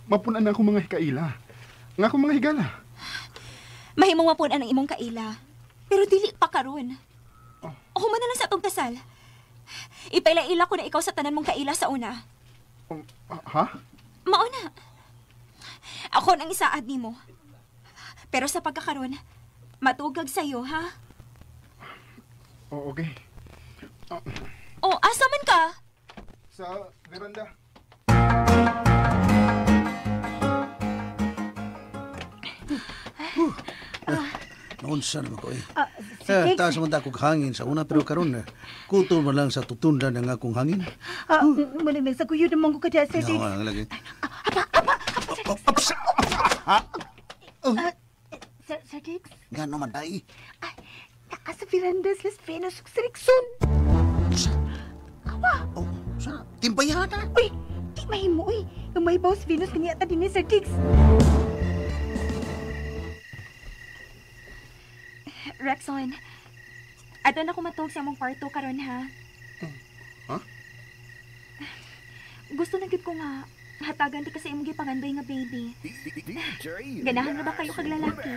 mapunan na akong mga kaila. Nga akong mga higala. Mahimong mapunan ang imong kaila. Pero dili pa karon. Oh. Human na lang sa atong kasal. Ipaila-ila ko na ikaw sa tanan mong kaila sa una. Ha? Mauna. Ako nang isaad nimo. Pero sa pagkakaroon, matugag sa'yo, ha? Oh, okay. Oh, asa man ka? Sa veranda. Naunsa naman ko eh. Taas man akong hangin sa una, pero karon kuto man lang sa tutundan ang akong hangin. Muna lang sa kuyo naman ko kadya, Sir Diggs. No, lagi. Apa, Sir Diggs. Sir Diggs? Nga naman, ay. Ay, naka sa veranda sila sa Venus ug si Rixon. Awa. Oh, sa timbayana. Uy, di mahimo, uy. Yung may boss Venus kaniya ta din ni Sir Diggs. Rexon, ato na kumatog sa among kwarto karon ha. Ha? Gusto na gyud ko nga hatagan ti kasi imong gipangandoy nga baby. Ganahan na ba kayo kag lalaki?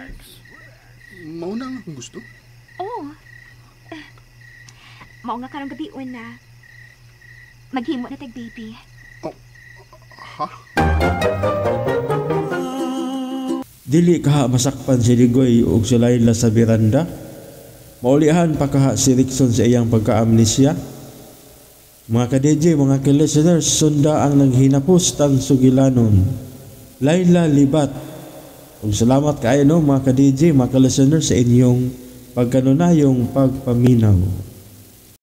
Mao na ang akong gusto. Oo. Mao nga karong gabion na. Maghimo na tag baby. Oh, ha? Dili kaha masakpan si Ligoy ug si Layla sa veranda. Maulihan pa kaha si Rickson sa iyang pagka-amnesia. Mga ka-DJ, mga ka-listeners, sunda ang naghinapos tang sugilanon. Layla Libat. Ug salamat kaayo no mga ka-DJ, mga ka-listeners sa inyong pagkanunayong pagpaminaw.